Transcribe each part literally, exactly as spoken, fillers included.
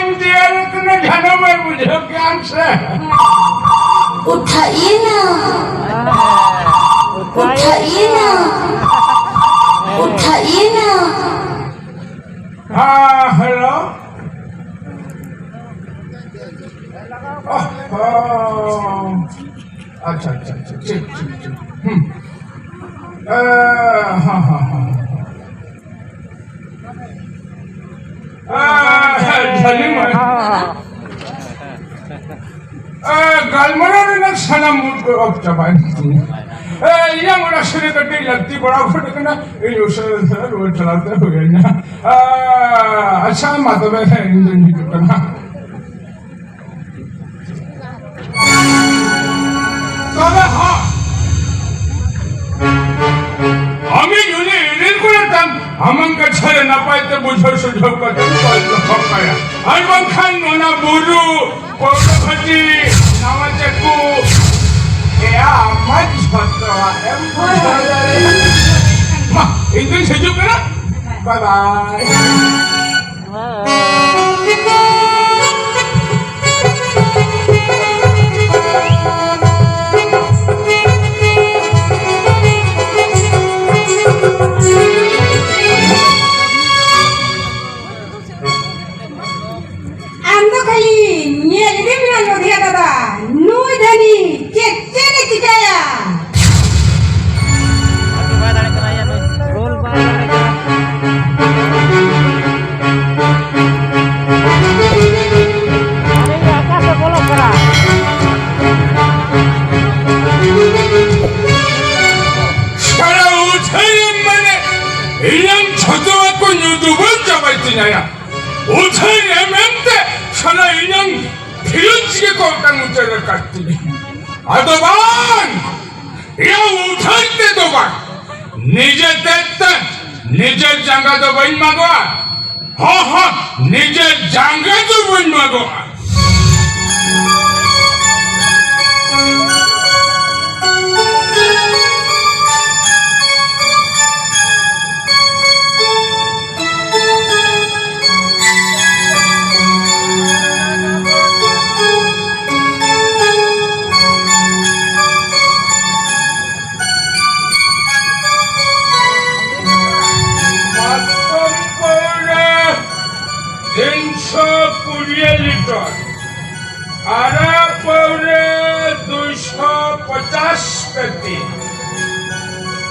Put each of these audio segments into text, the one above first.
ᱡᱷᱟᱱᱚ ᱢᱟᱭ ᱵᱩᱡᱷᱟᱹᱣ ᱠᱮᱜ ᱟᱢ ᱥᱮ? ᱩᱴᱷᱟᱹᱭᱮᱱᱟ, ᱩᱴᱷᱟᱹᱭᱮᱱᱟ, ᱩᱴᱷᱟᱹᱭᱮᱱᱟ᱾ ᱦᱮᱸ, ᱦᱮᱞᱳ᱾ ᱚᱦᱚ᱾ ᱟᱪᱪᱷᱟ, ᱟᱪᱪᱷᱟ, ᱟᱪᱪᱷᱟ, ᱴᱷᱤᱠ, ᱴᱷᱤᱠ, ᱴᱷᱤᱠ᱾ ᱦᱩᱸ᱾ ᱮ, ᱦᱮᱸ, ᱦᱮᱸ, ᱦᱮᱸ, ᱦᱮᱸ᱾ ᱮ, ᱡᱷᱟᱹᱞᱤ ᱢᱟᱹᱭ᱾ ᱮ, ᱜᱟᱞᱢᱟᱨᱟᱣ ᱨᱮᱱᱟᱜ ᱥᱟᱱᱟᱢ mood ᱠᱚ off ᱪᱟᱵᱟᱭᱮᱱ ᱛᱤᱧᱟ᱾ ᱮ, ᱤᱧᱟᱹᱜ ᱚᱲᱟᱜ ᱥᱮᱫ ᱨᱮ ᱠᱟᱹᱴᱤᱡ ᱞᱟᱹᱠᱛᱤ ᱯᱟᱲᱟᱣ ᱜᱚᱫ ᱠᱟᱱᱟ, ᱤᱧ ᱩᱥᱟᱹᱨᱟ ᱩᱥᱟᱹᱨᱟ ᱨᱩᱣᱟᱹᱲ ᱪᱟᱞᱟᱣ ᱛᱮ ᱦᱩᱭ ᱟᱹᱧᱟ᱾ ᱮ, ᱟᱪᱪᱷᱟ, ᱢᱟ ᱛᱚᱵᱮ, ᱦᱮᱸ, ᱤᱧ ᱫᱩᱧ ᱦᱤᱡᱩᱜ ᱠᱟᱱᱟ᱾ ᱛᱚᱵᱮ ᱦᱚᱸ, ᱟᱢᱤᱡ ᱩᱱᱤ ᱤᱨᱤᱞ ᱠᱚᱲᱟ ᱛᱟᱢ ᱟᱢᱟᱝ ᱠᱟᱛᱷᱟ ᱨᱮ ᱱᱟᱯᱟᱭ ᱛᱮ ᱵᱩᱡᱷᱟᱹᱣ ᱥᱩᱡᱷᱟᱹᱣ ᱠᱟᱛᱮ ᱠᱚᱭ ᱫᱚᱦᱚ ᱠᱟᱭᱟ᱾ ᱟᱨ ᱵᱟᱝᱠᱷᱟᱱ ᱚᱱᱟ ᱵᱩᱨᱩ, ᱯᱚᱨᱚᱵᱷᱟᱴᱤ, ᱱᱟᱣᱟ ᱪᱟᱹᱠᱩ, ᱮᱭᱟ, ᱟᱢᱟᱜ ᱡᱷᱚᱛᱚᱣᱟᱜ ᱮᱢ ᱵᱩᱡᱷᱟᱹᱣ ᱫᱟᱲᱮᱭᱟᱜᱼᱟ᱾ ᱢᱟ, ᱤᱧ ᱫᱩᱧ ᱦᱤᱡᱩᱜ ᱠᱟᱱᱟ᱾ ᱵᱟᱭ ᱵᱟᱭ᱾ ᱟᱢ ᱫᱚ ᱠᱷᱟᱹᱞᱤ ᱧᱮᱞ ᱤᱫᱤ ᱢᱮ ᱞᱚᱫᱷᱤᱭᱟ ᱫᱟᱫᱟ, ᱱᱩᱭ ᱫᱷᱟᱹᱱᱤ ᱪᱮᱫ ᱪᱮᱫ ᱮ ᱪᱤᱠᱟᱹᱭᱟ? ᱵᱟᱭ ᱫᱟᱲᱮ ᱠᱟᱱᱟ, ᱭᱟ ᱱᱩᱭ ᱜᱳᱞ ᱵᱟᱭ ᱫᱟᱲᱮ ᱠᱟᱱᱟ᱾ ᱟᱨᱮ, ᱭᱟ, ᱚᱠᱟ ᱥᱮᱫ ᱵᱚᱞᱚᱜ ᱠᱟᱱᱟ? ᱥᱟᱨᱟ ᱩᱛᱷᱟᱹᱨ ᱢᱟᱱᱮ ᱤᱧᱟᱹᱝ ᱡᱷᱚᱛᱚᱣᱟᱜ ᱠᱚ ᱧᱩ ᱰᱩᱵᱟᱹ ᱪᱟᱵᱟᱭ ᱛᱤᱧᱟ ᱭᱟ᱾ ᱩᱛᱷᱟᱹᱨ ᱮᱢ ᱮᱢ ᱛᱮ ᱥᱟᱞᱟ ᱤᱧᱟᱝ ᱯᱷᱤᱭᱩᱡᱽ ᱜᱮ ᱠᱚ ᱚᱴᱟᱝ ᱩᱛᱟᱹᱨ ᱟᱠᱟᱫ ᱛᱤᱧᱟ᱾ ᱟᱫᱚ ᱵᱟᱝ, ᱤᱧ ᱩᱛᱷᱟᱹᱨ ᱛᱮ ᱫᱚ ᱵᱟᱝ, ᱱᱤᱡᱮ ᱛᱮ ᱛᱮ ᱱᱤᱡᱮ ᱡᱟᱸᱜᱟ ᱫᱚ ᱵᱟᱹᱧ ᱢᱟᱜᱚᱜᱼᱟ᱾ ᱦᱚᱸ, ᱦᱚᱸ, ᱱᱤᱡᱮ ᱡᱟᱸᱜᱟ ᱫᱚ ᱵᱟᱹᱧ ᱢᱟᱜᱚᱜᱼᱟ᱾ ᱯᱚᱪᱟᱥ ᱯᱮᱴᱤ,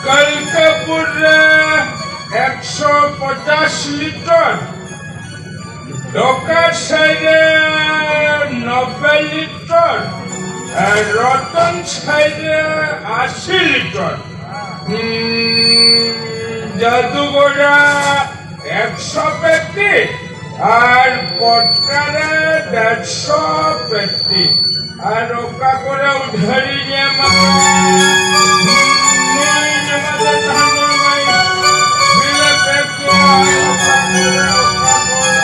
ᱠᱟᱞᱠᱟᱯᱩᱨ ᱨᱮ ᱮᱠᱥᱚ ᱯᱚᱪᱟᱥ ᱞᱤᱴᱚᱨ, ᱰᱚᱠᱟᱨ ᱥᱟᱭ ᱨᱮ ᱱᱚᱵᱵᱳᱭ ᱞᱤᱴᱚᱨ, ᱟᱨ ᱨᱚᱛᱚᱱ ᱥᱟᱭ ᱨᱮ ᱟᱥᱤ ᱞᱤᱴᱚᱨ᱾ ᱦᱩᱸ, ᱡᱟᱫᱩᱜᱚᱲᱟ ᱮᱠᱥᱚ ᱯᱮᱴᱤ ᱟᱨ ᱯᱚᱴᱠᱟ ᱨᱮ ᱰᱮᱲᱥᱚ ᱯᱮᱴᱤ᱾ ᱟᱨ ᱚᱠᱟ ᱠᱚᱨᱮ ᱩᱫᱷᱟᱹᱨᱤᱧ ᱮᱢ ᱟᱠᱟᱫ? ᱱᱩᱭ ᱡᱚᱢᱟ ᱫᱚ ᱛᱟᱦᱮᱱ ᱫᱚ ᱵᱟᱭ ᱵᱤᱞᱮ ᱯᱮ ᱠᱚ᱾ ᱟᱨ ᱚᱠᱟ ᱠᱚᱨᱮ, ᱚᱠᱟ ᱠᱚᱨᱮ?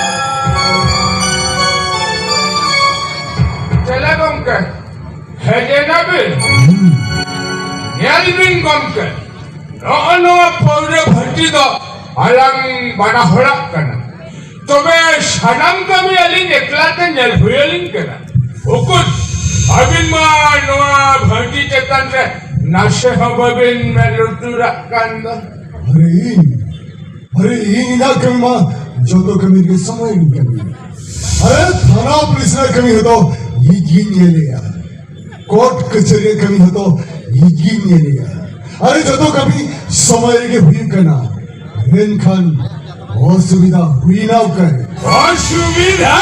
ᱪᱮᱞᱮ ᱜᱚᱢᱠᱮ, ᱦᱮᱡ ᱮᱱᱟ ᱵᱤᱱ? ᱧᱮᱞ ᱵᱤᱱ ᱜᱚᱢᱠᱮ, ᱱᱚᱜᱼᱚ ᱱᱚᱣᱟ ᱯᱟᱹᱣᱨᱟᱹ ᱵᱷᱟᱹᱴᱤ ᱫᱚ ᱟᱞᱟᱝ ᱵᱟᱱᱟ ᱦᱚᱲᱟᱜ ᱠᱟᱱᱟ᱾ ᱛᱚᱵᱮ ᱥᱟᱱᱟᱢ ᱠᱟᱹᱢᱤ ᱟᱹᱞᱤᱧ ᱮᱠᱞᱟ ᱛᱮ ᱧᱮᱞ ᱦᱩᱭ ᱟᱹᱞᱤᱧ ᱠᱟᱱᱟ᱾ ᱩᱠᱩᱨ, ᱟᱹᱵᱤᱱ ᱢᱟ ᱱᱚᱣᱟ ᱵᱷᱟᱹᱴᱤ ᱪᱮᱛᱟᱱ ᱨᱮ ᱱᱟᱥᱮ ᱦᱚᱸ ᱵᱟᱹᱵᱤᱱ ᱢᱮᱫ ᱞᱩᱛᱩᱨᱟᱜ ᱠᱟᱱ ᱫᱚ? ᱟᱨᱮ ᱤᱧ, ᱟᱨᱮ ᱤᱧ ᱤᱧᱟᱹᱜ ᱠᱟᱹᱢᱤ ᱢᱟ ᱡᱚᱛᱚ ᱠᱟᱹᱢᱤ ᱨᱮᱜᱮ ᱥᱚᱢᱚᱭ ᱨᱤᱧ ᱠᱟᱹᱢᱤᱭᱟ᱾ ᱟᱨᱮ ᱛᱷᱟᱱᱟ ᱯᱩᱞᱤᱥ ᱨᱮᱭᱟᱜ ᱠᱟᱹᱢᱤ ᱦᱚᱸᱛᱚ ᱤᱧ ᱜᱤᱧ ᱧᱮᱞᱮᱜᱼᱟ᱾ ᱠᱳᱨᱴ ᱠᱟᱹᱪᱷᱟᱹᱨᱤ ᱨᱮᱭᱟᱜ ᱠᱟᱹᱢᱤ ᱦᱚᱸᱛᱚ ᱤᱧ ᱜᱤᱧ ᱧᱮᱞᱮᱜᱼᱟ᱾ ᱟᱨᱮ ᱡᱚᱛᱚ ᱠᱟᱹᱢᱤ ᱥᱚᱢᱚᱭ ᱨᱮᱜᱮ ᱦᱩᱭᱩᱜ ᱠᱟᱱᱟ, ᱢᱮᱱᱠᱷᱟᱱ ᱚᱥᱩᱵᱤᱫᱷᱟ ᱦᱩᱭᱱᱟ ᱚᱠᱟᱨᱮ? ᱚᱥᱩᱵᱤᱫᱷᱟ?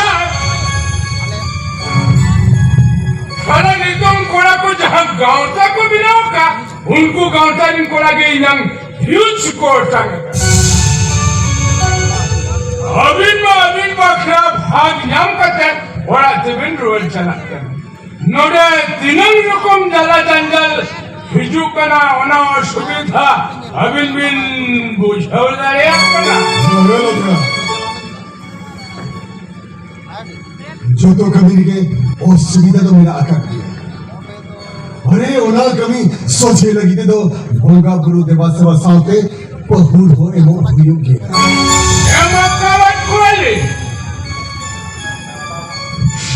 ᱥᱟᱞᱟ ᱱᱤᱛᱚᱝ ᱠᱚᱲᱟ ᱠᱚ ᱡᱟᱦᱟᱸ ᱜᱟᱶᱛᱟ ᱠᱚ ᱵᱮᱱᱟᱣ ᱟᱠᱟᱫ, ᱩᱱᱠᱩ ᱜᱟᱶᱛᱟ ᱨᱤᱱ ᱠᱚᱲᱟ ᱜᱮ ᱤᱧᱟᱝ ᱦᱤᱭᱩᱡᱽ ᱠᱚ ᱚᱴᱟᱝ ᱟᱠᱟᱫ᱾ ᱟᱹᱵᱤᱱ ᱢᱟ ᱟᱹᱵᱤᱱ ᱵᱟᱠᱷᱨᱟ ᱵᱷᱟᱜᱽ ᱧᱟᱢ ᱠᱟᱛᱮ ᱚᱲᱟᱜ ᱛᱮᱵᱤᱱ ᱨᱩᱣᱟᱹᱲ ᱪᱟᱞᱟᱜ ᱠᱟᱱᱟ᱾ ᱱᱚᱰᱮ ᱛᱤᱱᱟᱹᱝ ᱨᱚᱠᱚᱢ ᱡᱟᱞᱟ ᱡᱟᱧᱡᱟᱞ ᱦᱤᱡᱩᱜ ᱠᱟᱱᱟ, ᱚᱱᱟ ᱚᱥᱩᱵᱤᱫᱷᱟ ᱟᱹᱵᱤᱱ ᱵᱤᱱ ᱵᱩᱡᱷᱟᱹᱣ ᱫᱟᱲᱮᱭᱟᱜ ᱠᱟᱱᱟ᱾ ᱡᱚᱛᱚ ᱠᱟᱹᱢᱤ ᱨᱮᱜᱮ ᱚᱥᱩᱵᱤᱫᱷᱟ ᱫᱚ ᱢᱮᱱᱟᱜ ᱟᱠᱟᱫ ᱜᱮᱭᱟ᱾ ᱟᱨᱮ, ᱚᱱᱟ ᱠᱟᱹᱢᱤ ᱥᱚᱡᱷᱮ ᱞᱟᱹᱜᱤᱫ ᱛᱮᱫᱚ ᱵᱚᱸᱜᱟ ᱵᱩᱨᱩ ᱫᱮᱵᱟ ᱥᱮᱵᱟ ᱥᱟᱶᱛᱮ ᱯᱟᱹᱦᱩᱲ ᱦᱚᱸ ᱮᱢᱚᱜ ᱦᱩᱭᱩᱜ ᱜᱮᱭᱟ᱾ ᱮᱢ ᱟᱠᱟᱣᱟᱫ ᱠᱚᱣᱟᱞᱤᱧ᱾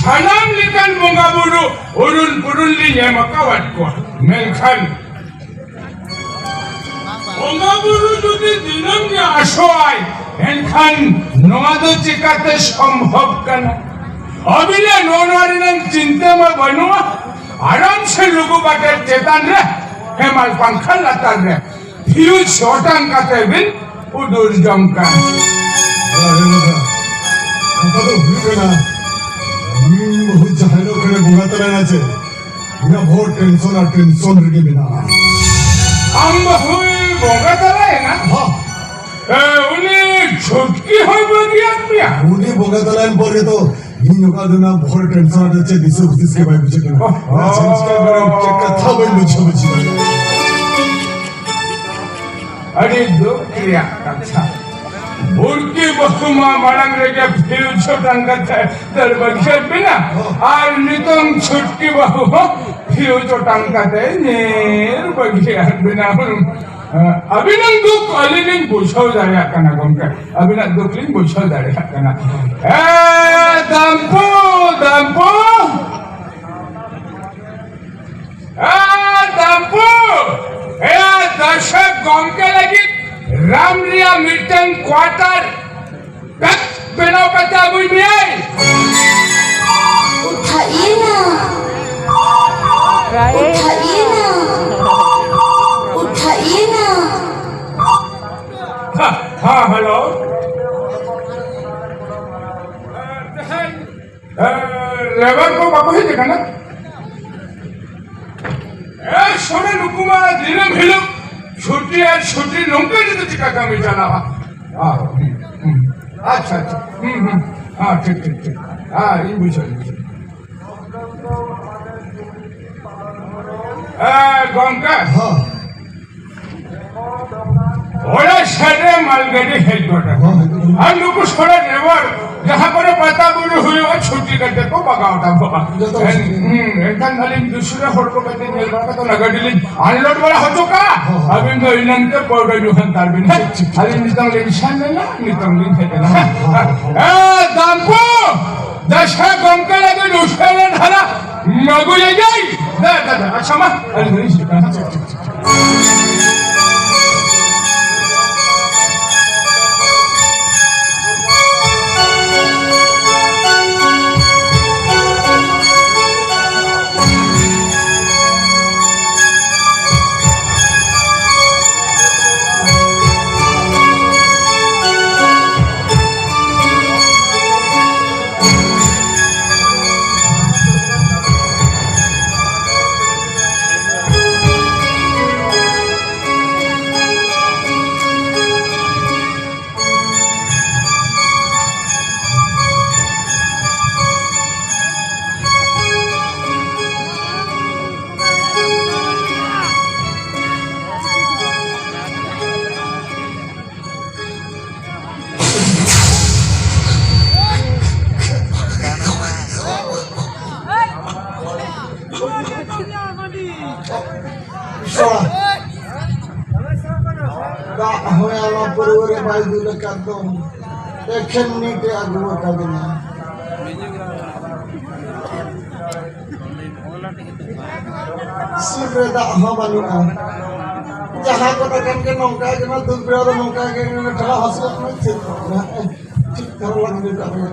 ᱥᱟᱱᱟᱢ ᱞᱮᱠᱟᱱ ᱵᱚᱸᱜᱟ ᱵᱩᱨᱩ ᱩᱨᱩᱱ ᱯᱩᱨᱩᱱ ᱞᱤᱧ ᱮᱢ ᱟᱠᱟᱣᱟᱫ ᱠᱚᱣᱟ, ᱢᱮᱱᱠᱷᱟᱱ ᱵᱚᱸᱜᱟ ᱵᱩᱨᱩ ᱡᱩᱫᱤ ᱫᱤᱱᱟᱹᱢ ᱜᱮ ᱟᱥᱚᱜᱼᱟᱭ, ᱮᱱᱠᱷᱟᱱ ᱱᱚᱣᱟ ᱫᱚ ᱪᱤᱠᱟᱛᱮ ᱥᱚᱢᱵᱷᱚᱵ ᱠᱟᱱᱟ? ᱟᱹᱵᱤᱱᱟᱜ ᱱᱚᱣᱟ, ᱱᱚᱣᱟ ᱨᱮᱱᱟᱜ ᱪᱤᱱᱛᱟᱹ ᱢᱟ ᱵᱟᱹᱱᱩᱜᱼᱟ᱾ ᱟᱨᱟᱢ ᱥᱮ ᱞᱩᱜᱩ ᱵᱟᱴᱮᱨ ᱪᱮᱛᱟᱱ ᱨᱮ, ᱦᱮᱢᱟᱞ ᱯᱟᱝᱠᱷᱟ ᱞᱟᱛᱟᱨ ᱨᱮ ᱯᱷᱤᱭᱩᱡᱽ ᱚᱴᱟᱝ ᱠᱟᱛᱮ ᱵᱤᱱ ᱩᱰᱩᱨ ᱡᱚᱝ ᱠᱟᱱ᱾ ᱟᱨᱮ ᱵᱟᱵᱟ, ᱠᱟᱛᱷᱟ ᱫᱚ ᱦᱩᱭᱩᱜ ᱠᱟᱱᱟ, ᱤᱧ ᱵᱟᱹᱦᱩ ᱡᱟᱦᱟᱸ ᱦᱤᱞᱳᱜ ᱠᱷᱚᱱᱮ ᱵᱚᱸᱜᱟ ᱛᱟᱞᱟᱭᱮᱱᱟ ᱪᱮ, ᱤᱧᱟᱹᱜ ᱵᱚᱦᱚᱜ ᱴᱮᱱᱥᱚᱱ ᱟᱨ ᱴᱮᱱᱥᱚᱱ ᱨᱮᱜᱮ ᱢᱮᱱᱟᱜᱼᱟ᱾ ᱟᱢ ᱵᱟᱹᱦᱩᱭ ᱵᱚᱸᱜᱟ ᱛᱟᱞᱟᱭᱮᱱᱟ? ᱦᱚᱸ᱾ ᱮ, ᱩᱱᱤ ᱪᱷᱩᱴᱠᱤ ᱦᱚᱸᱭ ᱵᱟᱹᱜᱤᱭᱟᱫ ᱢᱮᱭᱟ? ᱩᱱᱤ ᱵᱚᱸᱜᱟ ᱛᱟᱞᱟᱭᱮᱱ ᱯᱚᱨ ᱜᱮᱛᱚ ᱤᱧ ᱚᱠᱟ ᱫᱤᱱ ᱱᱟ ᱵᱚᱦᱚᱜ ᱨᱮ ᱴᱮᱱᱥᱚᱱ ᱟᱫᱚ ᱪᱮᱫ ᱫᱤᱥᱟᱹ ᱦᱩᱫᱤᱥ ᱜᱮ ᱵᱟᱭ ᱵᱩᱡᱷᱟᱹᱜ ᱠᱟᱱᱟ᱾ ᱚ᱾ ᱪᱮᱫ ᱪᱤᱠᱟᱹ ᱠᱟᱱᱟ, ᱪᱮᱫ ᱠᱟᱛᱷᱟ ᱵᱟᱹᱧ ᱵᱩᱡᱷᱟᱹᱣ ᱵᱩᱡᱷᱟᱹᱣ ᱫᱟᱲᱮᱭᱟᱜ ᱠᱟᱱᱟ᱾ ᱟᱹᱰᱤ ᱫᱩᱠ ᱨᱮᱭᱟᱜ ᱠᱟᱛᱷᱟ᱾ ᱵᱩᱲᱠᱤ ᱵᱟᱹᱦᱩ ᱢᱟ ᱢᱟᱲᱟᱝ ᱨᱮᱜᱮ ᱯᱷᱤᱭᱩᱡᱽ ᱚᱴᱟᱝ ᱠᱟᱛᱮ ᱫᱟᱹᱲ ᱵᱟᱹᱜᱤᱭᱟᱫ ᱵᱮᱱᱟ, ᱟᱨ ᱱᱤᱛᱚᱝ ᱪᱷᱩᱴᱠᱤ ᱵᱟᱹᱦᱩ ᱦᱚᱸ ᱯᱷᱤᱭᱩᱡᱽ ᱚᱴᱟᱝ ᱠᱟᱛᱮ ᱧᱤᱨ ᱵᱟᱹᱜᱤᱭᱟᱫ ᱵᱮᱱᱟ᱾ ᱟᱹᱵᱤᱱᱟᱜ ᱫᱩᱠ ᱟᱹᱞᱤᱧ ᱞᱤᱧ ᱵᱩᱡᱷᱟᱹᱣ ᱫᱟᱲᱮᱭᱟᱜ ᱠᱟᱱᱟ ᱜᱚᱢᱠᱮ, ᱟᱹᱵᱤᱱᱟᱜ ᱫᱩᱠ ᱞᱤᱧ ᱵᱩᱡᱷᱟᱹᱣ ᱫᱟᱲᱮᱭᱟᱜ ᱠᱟᱱᱟ᱾ ᱮ ᱫᱟᱢᱯᱩ, ᱫᱟᱢᱯᱩ, ᱮ ᱫᱟᱢᱯᱩ, ᱮ ᱫᱚᱨᱥᱚᱠ ᱜᱚᱢᱠᱮ ᱞᱟᱹᱜᱤᱫ ᱨᱟᱢ ᱨᱮᱭᱟᱜ ᱢᱤᱫᱴᱟᱝ ᱠᱣᱟᱴᱟᱨ ᱯᱮᱠ ᱵᱮᱱᱟᱣ ᱠᱟᱛᱮ ᱟᱹᱜᱩᱭ ᱢᱮᱭᱟᱭ᱾ ᱩᱴᱷᱟᱹᱭᱮᱱᱟ, ᱩᱴᱷᱟᱹᱭᱮᱱᱟ, ᱩᱴᱷᱟᱹᱭᱮᱱᱟ᱾ ᱦᱟ, ᱦᱟ, ᱦᱮᱞᱳ᱾ ᱛᱮᱦᱮᱧ, ᱮ, ᱞᱮᱵᱟᱨ ᱠᱚ ᱵᱟᱠᱚ ᱦᱮᱡ ᱟᱠᱟᱱᱟ? ᱮ, ᱥᱚᱢᱚᱭ ᱱᱩᱠᱩ ᱢᱟ ᱫᱤᱱᱟᱹᱢ ᱦᱤᱞᱳᱜ ᱪᱷᱩᱴᱤ ᱟᱨ ᱪᱷᱩᱴᱤ, ᱱᱚᱝᱠᱟ ᱡᱩᱫᱤ ᱪᱤᱠᱟ ᱠᱟᱹᱢᱤ ᱪᱟᱞᱟᱜᱼᱟ? ᱟ, ᱦᱩᱸ, ᱦᱩᱸ᱾ ᱟᱪᱪᱷᱟ, ᱟᱪᱪᱷᱟ᱾ ᱦᱩᱸ, ᱦᱩᱸ᱾ ᱟ, ᱴᱷᱤᱠ, ᱴᱷᱤᱠ, ᱴᱷᱤᱠ᱾ ᱟ, ᱤᱧ ᱵᱩᱡᱷᱟᱹᱣ, ᱤᱧ ᱵᱩᱡᱷᱟᱹᱣ᱾ ᱮ, ᱜᱚᱝᱠᱮ᱾ ᱦᱚᱸ᱾ ᱚᱲᱟᱜ ᱥᱮᱫ ᱨᱮ ᱢᱟᱞ ᱜᱟᱹᱰᱤ ᱦᱮᱡ ᱜᱚᱫ ᱟᱠᱟᱱᱟ᱾ ᱦᱚᱸ᱾ ᱟᱨ ᱱᱩᱠᱩ ᱥᱚᱲᱮ ᱰᱨᱟᱭᱵᱷᱟᱨ ᱡᱟᱦᱟᱸ ᱠᱚᱨᱮ ᱯᱟᱛᱟ ᱵᱩᱨᱩ ᱦᱩᱭᱩᱜᱼᱟ, ᱪᱷᱩᱴᱤ ᱠᱟᱛᱮ ᱠᱚ ᱵᱟᱜᱟᱣ ᱛᱟᱵᱚᱜᱼᱟ᱾ ᱡᱚᱛᱚ ᱮᱱ-, ᱪᱷᱩᱴᱤ᱾ ᱦᱩᱸ, ᱮᱱᱠᱷᱟᱱ ᱟᱹᱞᱤᱧ ᱫᱩᱥᱨᱟᱹ ᱦᱚᱲ ᱠᱚ ᱠᱟᱛᱮ ᱧᱮᱞ ᱵᱟᱲᱟ ᱠᱟᱛᱮ ᱚᱱᱟ ᱜᱟᱹᱰᱤ ᱞᱤᱧ ᱟᱱᱞᱳᱰ ᱵᱟᱲᱟ ᱦᱚᱪᱚ ᱠᱟᱜᱼᱟ᱾ ᱦᱚᱸ, ᱦᱚᱸ᱾ ᱟᱹᱵᱤᱱ ᱫᱚ ᱤᱱᱟᱹᱝ ᱛᱮ ᱯᱟᱹᱣᱲᱟᱹ ᱧᱩ ᱦᱟᱛᱟᱲ ᱵᱤᱱ, ᱦᱮᱸ? ᱴᱷᱤᱠ, ᱴᱷᱤᱠ, ᱴᱷᱤᱠ᱾ ᱟᱹᱞᱤᱧ ᱱᱤᱛᱚᱝ ᱞᱤᱧ ᱥᱮᱱ ᱞᱮᱱᱟ, ᱱᱤᱛᱚᱝ ᱞᱤᱧ ᱦᱮᱡ ᱮᱱᱟ, ᱦᱮᱸ? ᱦᱚᱸ, ᱦᱚᱸ, ᱦᱚᱸ᱾ ᱮ, ᱫᱟᱢᱯᱩ! ᱫᱟᱥᱟ ᱜᱚᱢᱠᱮ ᱞᱟᱹᱜᱤᱫ ᱩᱥᱟᱹᱨᱟ ᱫᱷᱟᱨᱟ ᱢᱟᱹᱜᱩᱭ ᱡᱟᱭ᱾ ᱫᱟ, ᱫᱟ, ᱫᱟ, ᱟᱪᱪᱷᱟ ᱢᱟ, ᱟᱹᱞᱤᱧ ᱫᱚᱞᱤᱧ ᱦᱤᱡᱩᱜ ᱠᱟᱱᱟ᱾ ᱴᱷᱤᱠ, ᱴᱷᱤᱠ, ᱴᱷᱤᱠ᱾ ᱫᱟᱜ ᱦᱚᱸ ᱟᱢᱟ ᱯᱟᱹᱨᱣᱟᱹ ᱨᱮ ᱵᱟᱭ ᱫᱩᱞ ᱟᱠᱟᱫ ᱫᱚ, ᱮᱠᱷᱮᱱ ᱱᱤᱴ ᱮ ᱟᱹᱜᱩ ᱟᱠᱟᱫᱤᱧᱟ᱾ ᱥᱩᱨ ᱨᱮ ᱫᱟᱜ ᱦᱚᱸ ᱵᱟᱹᱱᱩᱜᱼᱟ᱾ ᱡᱟᱦᱟᱸ ᱠᱚ ᱴᱟᱴᱟᱱ ᱜᱮ ᱱᱚᱝᱠᱟ ᱜᱮ, ᱱᱚᱣᱟ ᱫᱩᱠ ᱵᱮᱲᱟ ᱫᱚ ᱱᱚᱝᱠᱟ ᱜᱮ, ᱴᱷᱟᱲᱟ ᱦᱟᱹᱥᱩ ᱠᱟᱱᱟ, ᱪᱮᱫ ᱠᱚ ᱢᱮᱱᱟᱜᱼᱟ? ᱴᱷᱤᱠ ᱫᱷᱟᱨᱟ ᱞᱟᱝ ᱧᱩ ᱠᱟᱜ ᱞᱮᱜᱮ᱾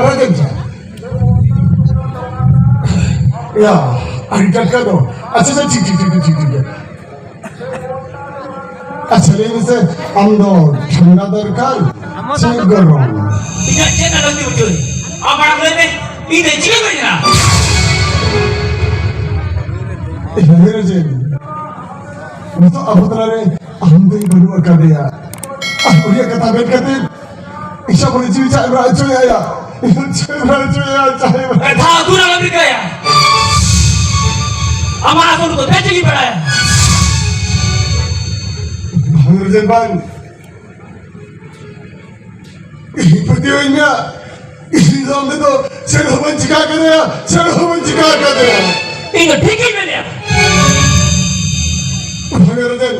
ᱨᱟᱡᱮᱱ ᱥᱟᱨ᱾ ᱭᱟ, ᱟᱹᱰᱤ ᱴᱟᱴᱠᱟ ᱫᱚ᱾ ᱟᱪᱪᱷᱟ, ᱟᱪᱪᱷᱟ, ᱴᱷᱤᱠ, ᱴᱷᱤᱠ, ᱴᱷᱤᱠ, ᱴᱷᱤᱠ, ᱴᱷᱤᱠ᱾ ᱟᱪᱪᱷᱟ, ᱞᱟᱹᱭ ᱢᱮᱥᱮ, ᱟᱢ ᱫᱚ ᱴᱷᱟᱱᱰᱟ ᱫᱚᱨᱠᱟᱨ ᱥᱮ ᱜᱚᱨᱚᱢ? ᱤᱧᱟᱹᱜ ᱪᱮᱫ ᱟᱞᱚᱢ ᱛᱤ ᱦᱚᱪᱚᱭ? ᱟᱢ ᱢᱟᱲᱟᱝ ᱞᱟᱹᱭ ᱢᱮ, ᱤᱧ ᱫᱚ ᱪᱤᱠᱟᱹ ᱠᱚ ᱧᱮᱞᱟ? ᱦᱮᱸ, ᱨᱟᱡᱮᱱ, ᱱᱤᱛᱚᱜ ᱟᱵᱚ ᱛᱟᱞᱟᱨᱮ ᱟᱢ ᱫᱚᱧ ᱵᱟᱹᱱᱩᱜ ᱟᱠᱟᱫᱮᱭᱟ᱾ ᱟᱨ ᱩᱱᱤᱭᱟᱜ ᱠᱟᱛᱷᱟ ᱢᱮᱱ ᱠᱟᱛᱮ ᱤᱪᱪᱷᱟ ᱢᱚᱱᱮ ᱡᱤᱣᱤ ᱪᱟᱜ ᱮᱢ ᱨᱟᱜ ᱦᱚᱪᱚᱭᱟ᱾ ᱪᱟᱜ ᱮᱢ ᱨᱟᱜ ᱦᱚᱪᱚᱭᱟ, ᱪᱟᱜ ᱮᱢ ᱨᱟᱜ ᱠᱟᱛᱷᱟ ᱟᱹᱛᱩ ᱨᱮ ᱟᱞᱚᱢ ᱨᱤᱠᱟᱹᱭᱟ᱾ ᱟᱢᱟᱜ ᱟᱥᱚᱞ ᱠᱚ ᱵᱮᱥ ᱜᱮᱧ ᱵᱟᱲᱟᱭᱟ᱾ ᱵᱟᱝ ᱨᱮ ᱵᱟᱝ᱾ ᱤᱧ ᱯᱟᱹᱛᱭᱟᱹᱣᱟᱹᱧ ᱢᱮ᱾ ᱤᱧ ᱫᱚ ᱟᱢ ᱫᱚ ᱪᱮᱫ ᱦᱚᱸ ᱵᱟᱹᱧ ᱪᱤᱠᱟ ᱠᱟᱫᱮᱭᱟ, ᱪᱮᱫ ᱦᱚᱸ ᱵᱟᱹᱧ ᱪᱤᱠᱟ ᱠᱟᱫᱮᱭᱟ᱾ ᱤᱧ ᱫᱚ ᱴᱷᱤᱠ ᱤᱧ ᱢᱮᱱᱮᱫᱼᱟ᱾ ᱵᱟᱝ ᱨᱮ ᱵᱟᱝ᱾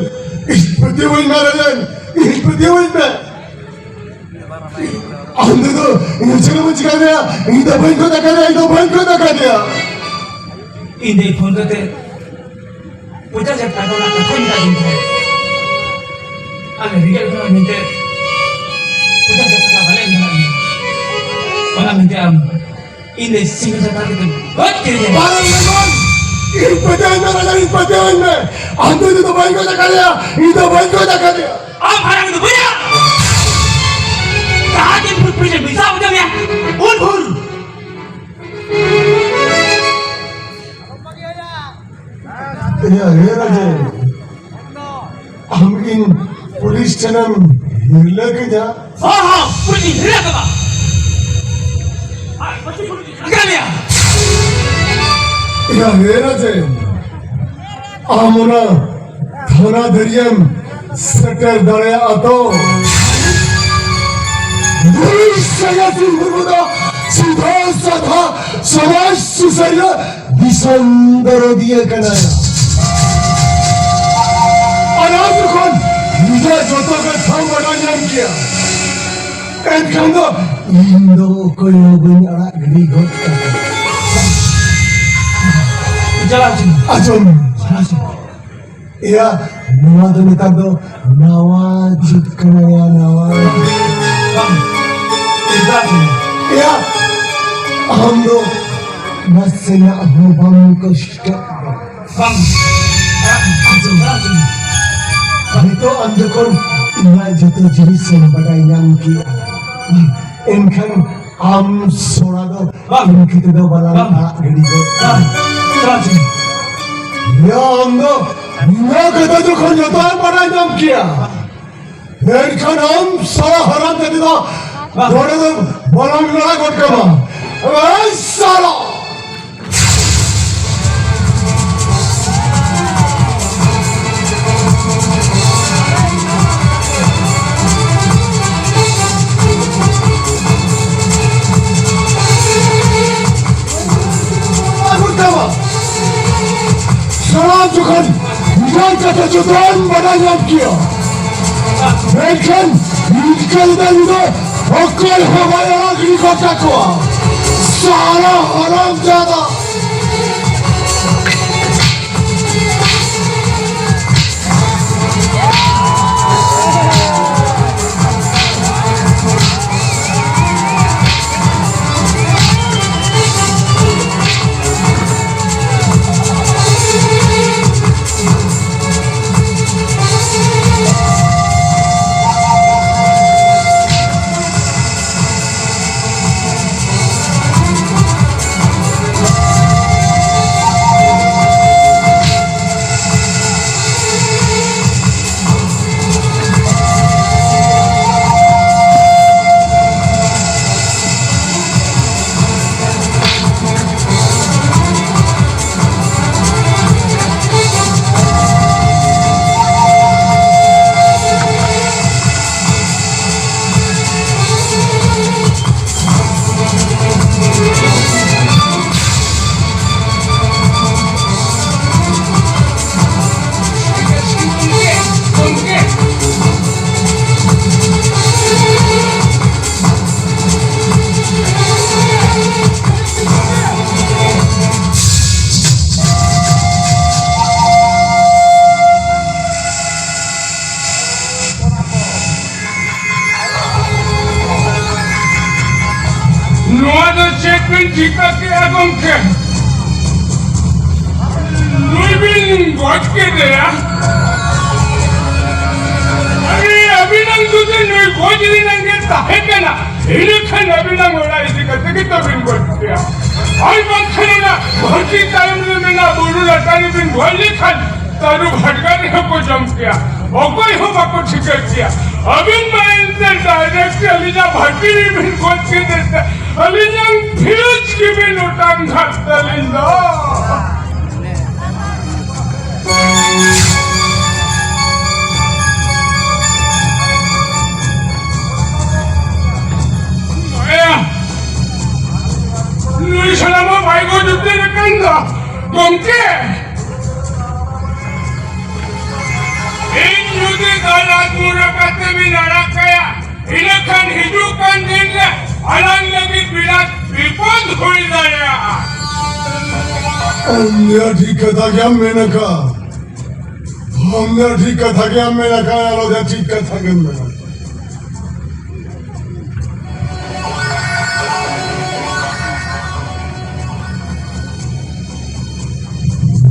ᱤᱧ ᱯᱟᱹᱛᱭᱟᱹᱣᱟᱹᱧ ᱢᱮ ᱨᱮ ᱵᱟᱝ᱾ ᱤᱧ ᱯᱟᱹᱛᱭᱟᱹᱣᱟᱹᱧ ᱢᱮ᱾ ᱟᱢ ᱛᱮᱫᱚ ᱤᱧ ᱪᱮᱫ ᱦᱚᱸ ᱵᱟᱹᱧ ᱪᱤᱠᱟᱹ ᱫᱟᱲᱮᱭᱟᱜᱼᱟ᱾ ᱤᱧ ᱫᱚ ᱵᱟᱹᱧ ᱠᱷᱚᱭ ᱟᱠᱟᱫᱮᱭᱟ, ᱤᱧ ᱫᱚ ᱵᱟᱹᱧ ᱠᱷᱚᱭ ᱟᱠᱟᱫᱮᱭᱟ᱾ ᱤᱧ ᱫᱚ ᱯᱷᱳᱱ ᱠᱟᱛᱮ ᱯᱚᱧᱪᱟᱥ ᱦᱟᱡᱟᱨ ᱴᱟᱠᱟ ᱨᱮᱱᱟᱜ ᱠᱟᱛᱷᱟᱧ ᱢᱮᱛᱟᱫᱤᱧ ᱛᱟᱦᱮᱸᱫ᱾ ᱟᱞᱮ ᱨᱮᱸᱜᱮᱡ ᱦᱚᱲ ᱢᱮᱱᱛᱮ ᱯᱚᱧᱪᱟᱥ ᱦᱟᱡᱟᱨ ᱴᱟᱠᱟ ᱵᱟᱞᱮ ᱮᱢ ᱫᱟᱲᱮᱭᱟᱜᱼᱟ᱾ ᱚᱱᱟ ᱢᱮᱱᱛᱮ ᱟᱢ ᱤᱧ ᱫᱚ ᱥᱤᱸᱜᱟᱹ ᱥᱟᱛᱟᱨ ᱠᱟᱛᱮ ᱜᱚᱡ ᱠᱮᱫᱮᱭᱟ᱾ ᱵᱟᱝ, ᱵᱟᱝ, ᱵᱟᱝ᱾ ᱤᱧ ᱯᱟᱹᱛᱭᱟᱹᱣᱟᱹᱧ ᱢᱮ, ᱨᱟᱡᱟ, ᱤᱧ ᱯᱟᱹᱛᱭᱟᱹᱣᱟᱹᱧ ᱢᱮ᱾ ᱟᱢ ᱫᱚ ᱤᱧ ᱫᱚ ᱵᱟᱹᱧ ᱜᱚᱡ ᱟᱠᱟᱫᱮᱭᱟ, ᱤᱧ ᱫᱚ ᱵᱟᱹᱧ ᱜᱚᱡ ᱟᱠᱟᱫᱮᱭᱟ᱾ ᱟᱢ ᱦᱟᱨᱟ ᱠᱟᱛᱮ ᱵᱟᱹᱧ ᱡᱟᱦᱟᱸ ᱛᱤᱱ ᱯᱷᱩᱴ ᱯᱷᱩᱴ ᱢᱤᱫ ᱥᱟᱶ ᱦᱚᱪᱚ ᱢᱮᱭᱟ, ᱩᱱ ᱵᱷᱳᱨ᱾ ᱮᱭᱟ, ᱮ ᱨᱟᱡᱮ, ᱟᱢ ᱤᱧ ᱯᱩᱞᱤᱥ ᱴᱷᱮᱱᱮᱢ ᱦᱤᱨᱞᱟᱹ ᱠᱤᱧᱟ? ᱦᱚᱸ, ᱦᱚᱸ, ᱯᱩᱞᱤᱥ ᱤᱧ ᱦᱤᱨᱞᱟᱹ ᱠᱟᱢᱟ᱾ ᱟᱨ ᱯᱩᱞᱤᱥ ᱤᱧ ᱞᱟᱜᱟ ᱢᱮᱭᱟ᱾ ᱮ ᱭᱟ ᱦᱮ ᱨᱟᱡᱮᱱ, ᱟᱢ ᱚᱱᱟ ᱛᱷᱟᱱᱟ ᱫᱷᱟᱹᱨᱤᱡ ᱮᱢ ᱥᱮᱴᱮᱨ ᱫᱟᱲᱮᱭᱟᱜᱼᱟ ᱛᱚ? ᱵᱩᱨᱩ ᱥᱟᱸᱜᱮ ᱥᱤᱝ ᱢᱩᱨᱢᱩ ᱫᱚ ᱥᱤᱫᱷᱟᱹ ᱥᱟᱫᱷᱟ ᱥᱚᱢᱟᱡᱽ ᱥᱩᱥᱟᱹᱨᱤᱭᱟᱹ ᱫᱤᱥᱚᱢ ᱫᱚᱨᱚᱫᱤᱭᱟᱹ ᱠᱟᱱᱟᱭ᱾ ᱟᱨ ᱟᱢ ᱡᱚᱠᱷᱚᱱ ᱱᱤᱡᱮ ᱡᱚᱛᱚ ᱠᱟᱛᱷᱟᱢ ᱵᱟᱰᱟᱭ ᱧᱟᱢ ᱠᱮᱭᱟ, ᱮᱱᱠᱷᱟᱱ ᱫᱚ ᱤᱧ ᱫᱚ ᱚᱠᱚᱭ ᱦᱚᱸ ᱵᱟᱹᱧ ᱟᱲᱟᱜ ᱜᱤᱰᱤ ᱜᱚᱫ ᱠᱟᱠᱚᱣᱟ᱾ ᱪᱟᱞᱟᱜ ᱪᱚ᱾ ᱟᱸᱡᱚᱢ ᱢᱮ᱾ ᱪᱟᱞᱟᱜ ᱪᱚ᱾ ᱮᱭᱟ, ᱱᱚᱣᱟ ᱫᱚ ᱱᱮᱛᱟᱨ ᱫᱚ ᱱᱟᱣᱟ ᱡᱩᱜᱽ ᱠᱟᱱᱟ ᱭᱟ, ᱱᱟᱣᱟ ᱡᱩᱜᱽ᱾ ᱵᱟᱝ, ᱪᱮᱫᱟᱜ ᱪᱚ? ᱮᱭᱟ, ᱟᱢ ᱫᱚ ᱱᱟᱥᱮᱱᱟᱜ ᱦᱚᱸ ᱵᱟᱢ ᱠᱚᱥᱴᱚᱜ ᱫᱚ᱾ ᱵᱟᱝ, ᱟᱸᱡᱚᱢ, ᱟᱸᱡᱚᱢ᱾ ᱱᱤᱛᱚᱜ ᱟᱢ ᱡᱚᱠᱷᱚᱱ ᱤᱧᱟᱹᱜ ᱡᱚᱛᱚ ᱡᱤᱱᱤᱥ ᱮᱢ ᱵᱟᱰᱟᱭ ᱧᱟᱢ ᱠᱮᱜᱼᱟ, ᱮᱱᱠᱷᱟᱱ ᱟᱢ ᱥᱚᱲᱟ ᱫᱚ ᱵᱟᱝ᱾ ᱤᱧ ᱠᱷᱟᱹᱛᱤᱨ ᱫᱚ ᱵᱟᱞᱟᱝ ᱵᱟᱝ᱾ ᱟᱲᱟᱜ ᱜᱤᱰᱤ ᱜᱚᱫ ᱠᱟᱜᱼᱟ᱾ ᱵᱟᱝ᱾ ᱪᱟᱞᱟᱜ ᱪᱚ᱾ ᱭᱟ, ᱟᱢ ᱫᱚ ᱱᱚᱣᱟ ᱠᱟᱛᱷᱟ ᱡᱚᱠᱷᱚᱱ ᱡᱚᱛᱚ ᱮᱢ ᱵᱟᱰᱟᱭ ᱧᱟᱢ ᱠᱮᱜᱼᱟ, ᱢᱮᱱᱠᱷᱟᱱ ᱟᱢ ᱥᱟᱞᱟ ᱦᱟᱨᱟᱢ ᱡᱟᱹᱛᱤ ᱫᱚ ᱵᱟᱝ᱾ ᱱᱚᱰᱮ ᱫᱚ ᱵᱟᱞᱟᱝ ᱞᱟᱲᱟ ᱜᱚᱫ ᱠᱟᱢᱟ᱾ ᱮᱭ ᱥᱟᱞᱟ! ᱟᱹᱜᱩ ᱠᱟᱢᱟ᱾ ᱥᱟᱞᱟ ᱡᱚᱠᱷᱚᱱ ᱱᱤᱡᱮᱨ ᱠᱟᱛᱷᱟ ᱡᱚᱛᱚᱢ ᱵᱟᱰᱟᱭ ᱧᱟᱢ ᱠᱮᱭᱟ, ᱢᱮᱱᱠᱷᱟᱱ ᱤᱱᱠᱟᱹ ᱞᱮᱠᱟ ᱧᱤᱫᱟᱹ ᱚᱠᱚᱭ ᱦᱚᱸ ᱵᱟᱭ ᱟᱲᱟᱜ ᱜᱤᱰᱤ ᱜᱚᱫ ᱠᱟᱠᱚᱣᱟ᱾ ᱥᱟᱞᱟ ᱦᱟᱨᱟᱢ ᱡᱟᱫᱟ᱾ ᱪᱤᱠᱟᱹ ᱠᱮᱜᱼᱟ ᱜᱚᱢᱠᱮ? ᱱᱩᱭ ᱵᱤᱱ ᱜᱚᱡ ᱠᱮᱫᱮᱭᱟ? ᱟᱨᱮ, ᱟᱹᱵᱤᱱᱟᱝ ᱡᱩᱫᱤ ᱱᱩᱭ ᱜᱚᱡ ᱨᱮᱱᱟᱝ ᱜᱮ ᱛᱟᱦᱮᱸ ᱠᱟᱱᱟ, ᱤᱱᱟᱹ ᱠᱷᱟᱱ ᱟᱹᱵᱤᱱᱟᱝ ᱚᱲᱟᱜ ᱤᱫᱤ ᱠᱟᱛᱮ ᱜᱮ ᱛᱚ ᱵᱤᱱ ᱜᱚᱡ ᱠᱮᱭᱟ᱾ ᱟᱨ ᱵᱟᱝᱠᱷᱟᱱ ᱚᱱᱟ ᱫᱷᱟᱹᱨᱛᱤ ᱛᱟᱭᱚᱢ ᱨᱮ ᱢᱮᱱᱟᱜ ᱵᱩᱨᱩ ᱞᱟᱛᱟᱨ ᱨᱮᱵᱤᱱ ᱜᱚᱡ ᱞᱮᱠᱷᱟᱱ ᱛᱟᱹᱨᱩᱵ ᱦᱟᱰᱜᱟᱨ ᱨᱮᱦᱚᱸ ᱠᱚ ᱡᱚᱢ ᱠᱮᱭᱟ, ᱚᱠᱚᱭ ᱦᱚᱸ ᱵᱟᱠᱚ ᱴᱷᱤᱠᱟᱹ ᱠᱮᱭᱟ᱾ ᱟᱹᱵᱤᱱ ᱢᱟ ᱮᱱᱛᱮ direct ᱟᱹᱞᱤᱧᱟᱜ ᱵᱷᱟᱹᱴᱤ ᱨᱮᱵᱤᱱ ᱜᱚᱡ ᱠᱮᱫᱮ ᱛᱮ ᱟᱹᱞᱤᱧᱟᱜ fuse ᱜᱮᱵᱤᱱ ᱚᱴᱟᱝ ᱜᱷᱟᱴ ᱛᱟᱹᱞᱤᱧ ᱫᱚ᱾ ᱱᱩᱭ ᱥᱟᱞᱟ ᱢᱟ ᱵᱟᱭ ᱜᱚᱡ ᱩᱛᱟᱹᱨ ᱟᱠᱟᱱ ᱫᱚ᱾ ᱜᱚᱢᱠᱮ, ᱤᱧ ᱡᱩᱫᱤ ᱫᱟᱞ ᱟᱛᱢᱩᱨᱟ ᱠᱟᱛᱮ ᱵᱤᱱ ᱟᱲᱟᱜ ᱠᱟᱭᱟ, ᱤᱱᱟᱹ ᱠᱷᱟᱱ ᱦᱤᱡᱩᱜ ᱠᱟᱱ ᱫᱤᱱ ᱨᱮ ᱟᱞᱟᱝ ᱞᱟᱹᱜᱤᱫ ᱵᱤᱨᱟᱴ ᱵᱤᱯᱚᱫ ᱦᱩᱭ ᱫᱟᱲᱮᱭᱟᱜᱼᱟ᱾ ᱟᱢ ᱫᱚ ᱴᱷᱤᱠ ᱠᱟᱛᱷᱟ ᱜᱮᱢ ᱢᱮᱱ ᱟᱠᱟᱫ᱾ ᱟᱢ ᱫᱚ ᱴᱷᱤᱠ ᱠᱟᱛᱷᱟ ᱜᱮᱢ ᱢᱮᱱ ᱟᱠᱟᱫ, ᱟᱞᱚ ᱫᱚ ᱴᱷᱤᱠ ᱠᱟᱛᱷᱟ ᱜᱮᱢ ᱢᱮᱱ ᱟᱠᱟᱫ᱾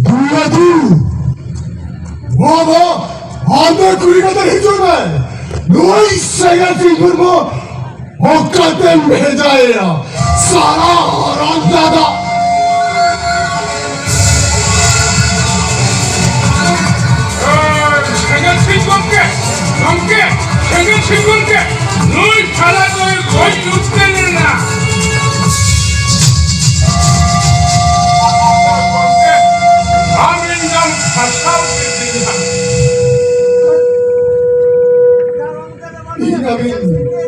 ᱫᱩᱨᱜᱟᱫᱩ, ᱵᱟᱵᱟ, ᱟᱢ ᱫᱚ ᱠᱩᱲᱤ ᱠᱟᱛᱮ ᱦᱤᱡᱩᱜ ᱢᱮ᱾ ᱱᱩᱭ ᱥᱮᱸᱜᱮᱞ ᱥᱤᱝ ᱢᱩᱨᱢᱩ ᱚᱠᱟᱛᱮᱢ ᱵᱷᱮᱡᱟᱭᱮᱭᱟ? ᱥᱟᱞᱟ ᱦᱟᱨᱟᱢ ᱡᱟᱫᱟ᱾ ᱥᱮᱸᱜᱮᱞ ᱥᱤᱝ ᱜᱚᱢᱠᱮ, ᱜᱚᱢᱠᱮ, ᱥᱮᱸᱜᱮᱞ ᱥᱤᱝ ᱜᱚᱢᱠᱮ, ᱱᱩᱭ ᱥᱟᱞᱟ ᱫᱚᱭ ᱜᱚᱡ ᱩᱛᱟᱹᱨ ᱮᱱᱟ᱾ ᱜᱚᱢᱠᱮ, ᱟᱢ ᱤᱧ ᱫᱚᱢ ᱯᱷᱟᱸᱥᱟᱣ ᱠᱤᱫᱤᱧᱟ᱾ ᱤᱧ ᱟᱹᱵᱤᱱ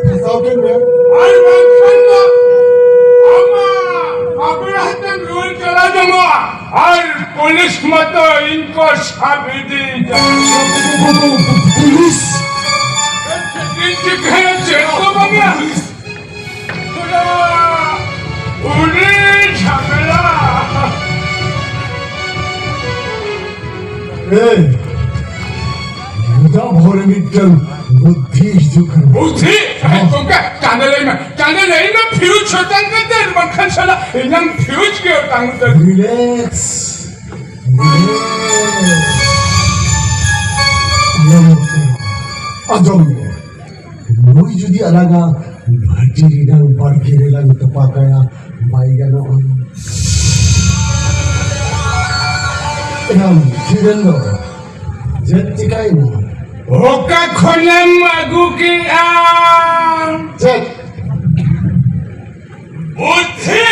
ᱯᱷᱟᱸᱥᱟᱣ ᱠᱮᱫ ᱢᱮᱭᱟ᱾ ᱟᱨ ᱵᱟᱝᱠᱷᱟᱱ ᱫᱚ ᱟᱢᱟᱜ ᱵᱟᱯᱞᱟ ᱛᱮᱢ ᱨᱩᱣᱟᱹᱲ ᱪᱟᱞᱟᱣ ᱡᱚᱝᱚᱜᱼᱟ᱾ ᱟᱨ ᱯᱩᱞᱤᱥ ᱢᱟᱛᱚ ᱤᱧ ᱠᱚ ᱥᱟᱵ ᱤᱫᱤᱭᱮᱫᱟ᱾ ᱯᱩᱞᱤᱥ? ᱤᱧ ᱪᱤᱠᱟᱹᱭᱟ? ᱪᱮᱫ ᱦᱚᱸ ᱵᱟᱝᱟ᱾ ᱯᱩᱞᱤᱥ ᱡᱷᱟᱢᱮᱞᱟ᱾ ᱮᱭ, ᱢᱚᱡᱟ ᱵᱷᱚᱨᱮ ᱢᱤᱫᱴᱟᱝ ᱵᱩᱫᱽᱫᱷᱤ ᱦᱤᱡᱩᱜ ᱠᱟᱱᱟ᱾ ᱵᱩᱫᱽᱫᱷᱤ? ᱦᱮᱸ᱾ ᱜᱚᱢᱠᱮ, ᱪᱟᱸᱫᱮ ᱞᱟᱹᱭ ᱢᱮ, ᱪᱟᱸᱫᱮ ᱞᱟᱹᱭ ᱢᱮ, ᱯᱷᱤᱭᱩᱡᱽ ᱥᱚᱴᱟᱱ ᱠᱟᱛᱮ, ᱵᱟᱝᱠᱷᱟᱱ ᱥᱟᱞᱟ ᱤᱧᱟᱹᱝ ᱯᱷᱤᱭᱩᱡᱽ ᱜᱮ ᱚᱴᱟᱝ ᱩᱛᱟᱹᱨ᱾ ᱨᱤᱞᱮᱠᱥ᱾ ᱟᱸᱡᱚᱢ ᱢᱮ᱾ ᱱᱩᱭ ᱡᱩᱫᱤ ᱟᱞᱟᱝᱟ ᱵᱷᱟᱹᱴᱤ ᱨᱮᱱᱟᱝ ᱵᱟᱲᱜᱮ ᱨᱮᱞᱟᱝ ᱛᱚᱯᱟ ᱠᱟᱭᱟ, ᱵᱟᱭ ᱜᱟᱱᱚᱜᱼᱟ᱾ ᱮᱱᱟᱝ ᱫᱷᱤᱨᱮᱱᱫᱨᱚ, ᱪᱮᱫ ᱪᱤᱠᱟᱭᱮᱱᱟ? ᱚᱠᱟ ᱠᱷᱚᱱᱮᱢ ᱟᱹᱜᱩ ᱠᱮᱜᱼᱟ? ᱪᱮᱫ? ᱵᱩᱫᱽᱫᱷᱤ!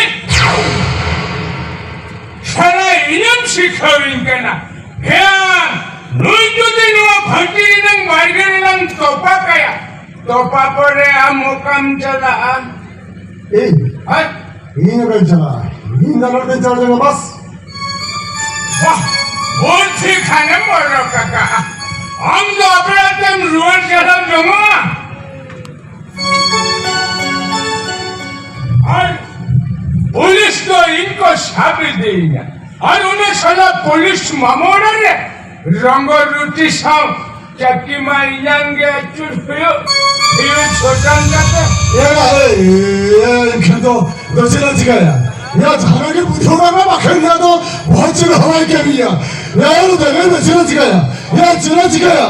ᱥᱟᱞᱟ ᱤᱧᱮᱢ ᱥᱤᱠᱷᱟᱹᱣᱤᱧ ᱠᱟᱱᱟ᱾ ᱦᱮᱸ, ᱱᱩᱭ ᱡᱩᱫᱤ ᱱᱚᱣᱟ ᱵᱷᱟᱹᱴᱤ ᱨᱮᱱᱟᱝ ᱵᱟᱲᱜᱮ ᱨᱮᱱᱟᱝ ᱛᱚᱯᱟ ᱠᱟᱭᱟ, ᱛᱚᱯᱟ ᱯᱚᱨᱮ ᱟᱢ ᱚᱠᱟᱢ ᱪᱟᱞᱟᱜᱼᱟ? ᱤᱧ? ᱦᱮᱸ? ᱤᱧ ᱚᱠᱟᱧ ᱪᱟᱞᱟᱜᱼᱟ? ᱤᱧ ᱫᱚ ᱱᱚᱰᱮᱧ ᱪᱟᱞᱟᱜ ᱠᱟᱱᱟ, ᱵᱟᱥ᱾ ᱵᱟᱦ, ᱵᱩᱫᱽᱫᱷᱤ ᱠᱷᱟᱱᱮᱢ ᱚᱰᱚᱠ ᱟᱠᱟᱜᱼᱟ᱾ ᱟᱢ ᱫᱚ ᱚᱯᱮᱨᱟ ᱛᱮᱢ ᱨᱩᱣᱟᱹᱲ ᱪᱟᱞᱟᱣ ᱡᱚᱝᱚᱜᱼᱟ᱾ ᱟᱨ ᱯᱩᱞᱤᱥ ᱫᱚ ᱤᱧ ᱠᱚ ᱥᱟᱵ ᱤᱫᱤᱭᱤᱧᱟ᱾ ᱟᱨ ᱩᱱᱤ ᱥᱟᱞᱟ ᱯᱩᱞᱤᱥ ᱢᱟᱢᱚ ᱚᱲᱟᱜ ᱨᱮ ᱨᱚᱝᱜᱚ ᱨᱩᱴᱤ ᱥᱟᱶ ᱪᱟᱹᱴᱤ ᱢᱟ ᱤᱧᱟᱝ ᱜᱮ ᱟᱹᱪᱩᱨ ᱦᱩᱭᱩᱜ, ᱦᱩᱭᱩᱜ ᱥᱚᱴᱟᱱ ᱠᱟᱛᱮ᱾ ᱮ, ᱮ, ᱮ, ᱮᱱᱠᱷᱟᱱ ᱫᱚ, ᱫᱚ ᱪᱮᱫ ᱮ ᱪᱤᱠᱟᱹᱭᱟ? ᱭᱟ, ᱡᱟᱦᱟᱸ ᱜᱮ ᱵᱩᱡᱷᱟᱹᱣ ᱵᱟᱝᱟ, ᱵᱟᱠᱷᱟᱱ ᱫᱚ ᱟᱫᱚ ᱵᱚᱦᱚᱜ ᱪᱮᱫ ᱦᱚᱸ ᱵᱟᱭ ᱠᱟᱹᱢᱤᱭᱟ᱾ ᱭᱟ, ᱫᱚ ᱪᱮᱫ ᱮ ᱪᱤᱠᱟᱹᱭᱟ? ᱭᱟ, ᱪᱮᱫ ᱮ ᱪᱤᱠᱟᱹᱭᱟ?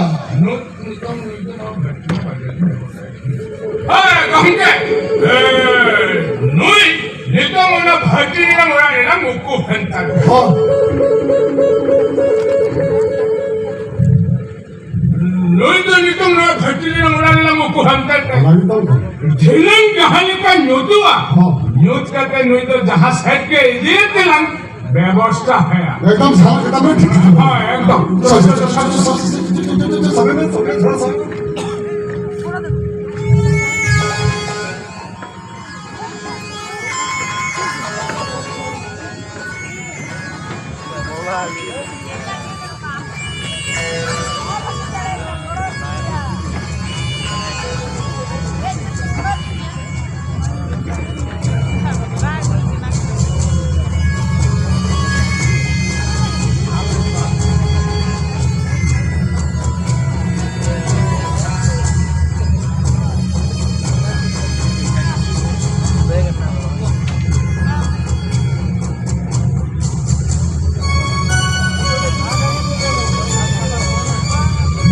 ᱦᱮᱸ, ᱜᱚᱢᱠᱮ᱾ ᱮ, ᱱᱩᱭ ᱱᱤᱛᱚᱝ ᱚᱱᱟ ᱵᱷᱟᱹᱴᱤ ᱨᱮᱱᱟᱜ ᱚᱲᱟᱜ ᱨᱮᱱᱟᱜ ᱩᱠᱩ ᱦᱟᱱᱛᱟᱲ᱾ ᱦᱚᱸ᱾ ᱱᱩᱭ ᱫᱚ ᱱᱤᱛᱚᱝ ᱱᱚᱣᱟ ᱵᱷᱟᱹᱴᱤ ᱨᱮᱱᱟᱜ ᱚᱲᱟᱜ ᱨᱮᱱᱟᱜ ᱩᱠᱩ ᱦᱟᱱᱛᱟᱲ᱾ ᱚᱱᱟ ᱜᱮᱛᱚ᱾ ᱫᱷᱤᱱᱟᱹᱝ ᱡᱟᱦᱟᱸ ᱞᱮᱠᱟ ᱧᱩᱛᱩᱜᱼᱟ, ᱦᱚᱸ᱾ ᱧᱩᱛ ᱠᱟᱛᱮ ᱱᱩᱭ ᱫᱚ ᱡᱟᱦᱟᱸ ᱥᱮᱫ ᱜᱮ ᱤᱫᱤᱭᱮ ᱛᱮᱞᱟᱝ ᱵᱮᱵᱚᱥᱛᱟ ᱦᱮᱸ᱾ ᱮᱠᱫᱚᱢ ᱥᱟᱨᱟ ᱠᱟᱛᱷᱟ ᱵᱮᱱ ᱴᱷᱤᱠ ᱠᱟᱫᱟ᱾ ᱦᱮᱸ, ᱮᱠᱫᱚᱢ᱾ ᱥᱟᱵ, ᱥᱟᱵ, ᱥᱟᱵ, ᱥᱟᱵ, ᱥᱟᱵ, ᱥᱟᱵ, ᱥᱟᱵ, ᱥᱟᱵ, ᱥᱟᱵ, ᱥᱟᱵ, ᱥᱟᱵ, ᱥᱟᱵ, ᱥᱟᱵ, ᱥᱟᱵ, ᱥᱟᱵ,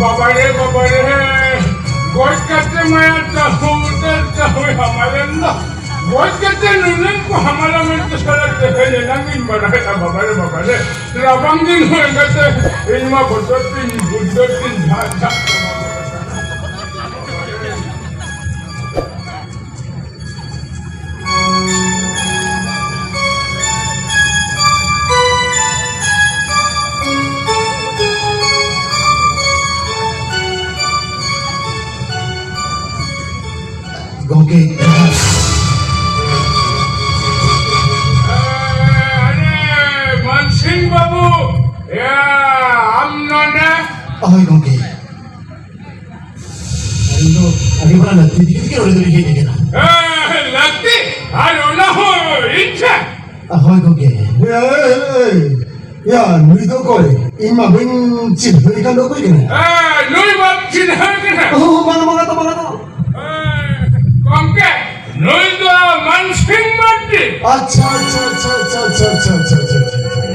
ᱵᱟᱵᱟᱨᱮ, ᱵᱟᱵᱟᱨᱮ, ᱜᱚᱡ ᱠᱟᱛᱮ ᱢᱟᱭᱟ ᱛᱟᱹᱦᱩ ᱩᱛᱟᱹᱨ ᱛᱟᱹᱦᱩᱭ ᱦᱟᱢᱟᱞᱮᱱ ᱫᱚ᱾ ᱜᱚᱡ ᱠᱟᱛᱮ ᱱᱩᱱᱟᱹᱝ ᱠᱚ ᱦᱟᱢᱟᱞᱟ ᱢᱮᱱᱛᱮ ᱥᱟᱞᱟ ᱛᱮᱦᱮᱧ ᱮᱱᱟᱝ ᱤᱧ ᱵᱟᱰᱟᱭᱮᱫᱼᱟ᱾ ᱵᱟᱵᱟᱨᱮ, ᱵᱟᱵᱟᱨᱮ, ᱨᱟᱵᱟᱝ ᱫᱤᱱ ᱦᱚᱸ ᱮᱸᱜᱟᱛᱮ ᱤᱧ ᱢᱟ ᱵᱚᱛᱚᱨ ᱛᱤᱧ, ᱵᱚᱛᱚᱨ ᱛᱤᱧ ᱡᱷᱟᱜ ᱡᱷᱟᱜ᱾ ᱜᱚᱢᱠᱮ, ᱡᱚᱦᱟᱨ᱾ ᱟᱨᱮ, ᱢᱟᱱᱥᱤᱝ ᱵᱟᱹᱵᱩ, ᱮ, ᱟᱢ ᱱᱚᱰᱮ? ᱦᱳᱭ ᱜᱚᱢᱠᱮ, ᱟᱹᱞᱤᱧ ᱫᱚ ᱟᱹᱰᱤ ᱢᱟᱨᱟᱝ ᱞᱟᱹᱠᱛᱤ ᱤᱫᱤ ᱠᱟᱛᱮ ᱜᱮ ᱱᱚᱰᱮ ᱫᱚᱞᱤᱧ ᱦᱮᱡ ᱟᱠᱟᱱᱟ᱾ ᱮ, ᱞᱟᱹᱠᱛᱤ? ᱟᱨ ᱚᱱᱟ ᱦᱚᱸ ᱤᱧ ᱴᱷᱮᱱ? ᱦᱳᱭ ᱜᱚᱢᱠᱮ᱾ ᱮ, ᱮ, ᱮ, ᱭᱟ, ᱱᱩᱭ ᱫᱚ ᱚᱠᱚᱭ? ᱤᱧ ᱢᱟ ᱵᱟᱹᱧ ᱪᱤᱱᱦᱟᱹᱣ ᱠᱟᱱ ᱫᱚ ᱚᱠᱚᱭ ᱠᱟᱱᱟᱭ? ᱮ, ᱱᱩᱭ ᱵᱟᱢ ᱪᱤᱱᱦᱟᱹᱣ ᱠᱟᱱᱟ? ᱚ, ᱵᱟᱝᱟ, ᱵᱟᱝᱟ ᱛᱚ, ᱵᱟᱝᱟ ᱛᱚ᱾ ᱮ, ᱜᱚᱢᱠᱮ, ᱱᱩᱭ ᱫᱚ ᱢᱟᱱᱥᱤᱝ ᱢᱟᱨᱰᱤ᱾ ᱟᱪᱪᱷᱟ, ᱟᱪᱪᱷᱟ, ᱟᱪᱪᱷᱟ᱾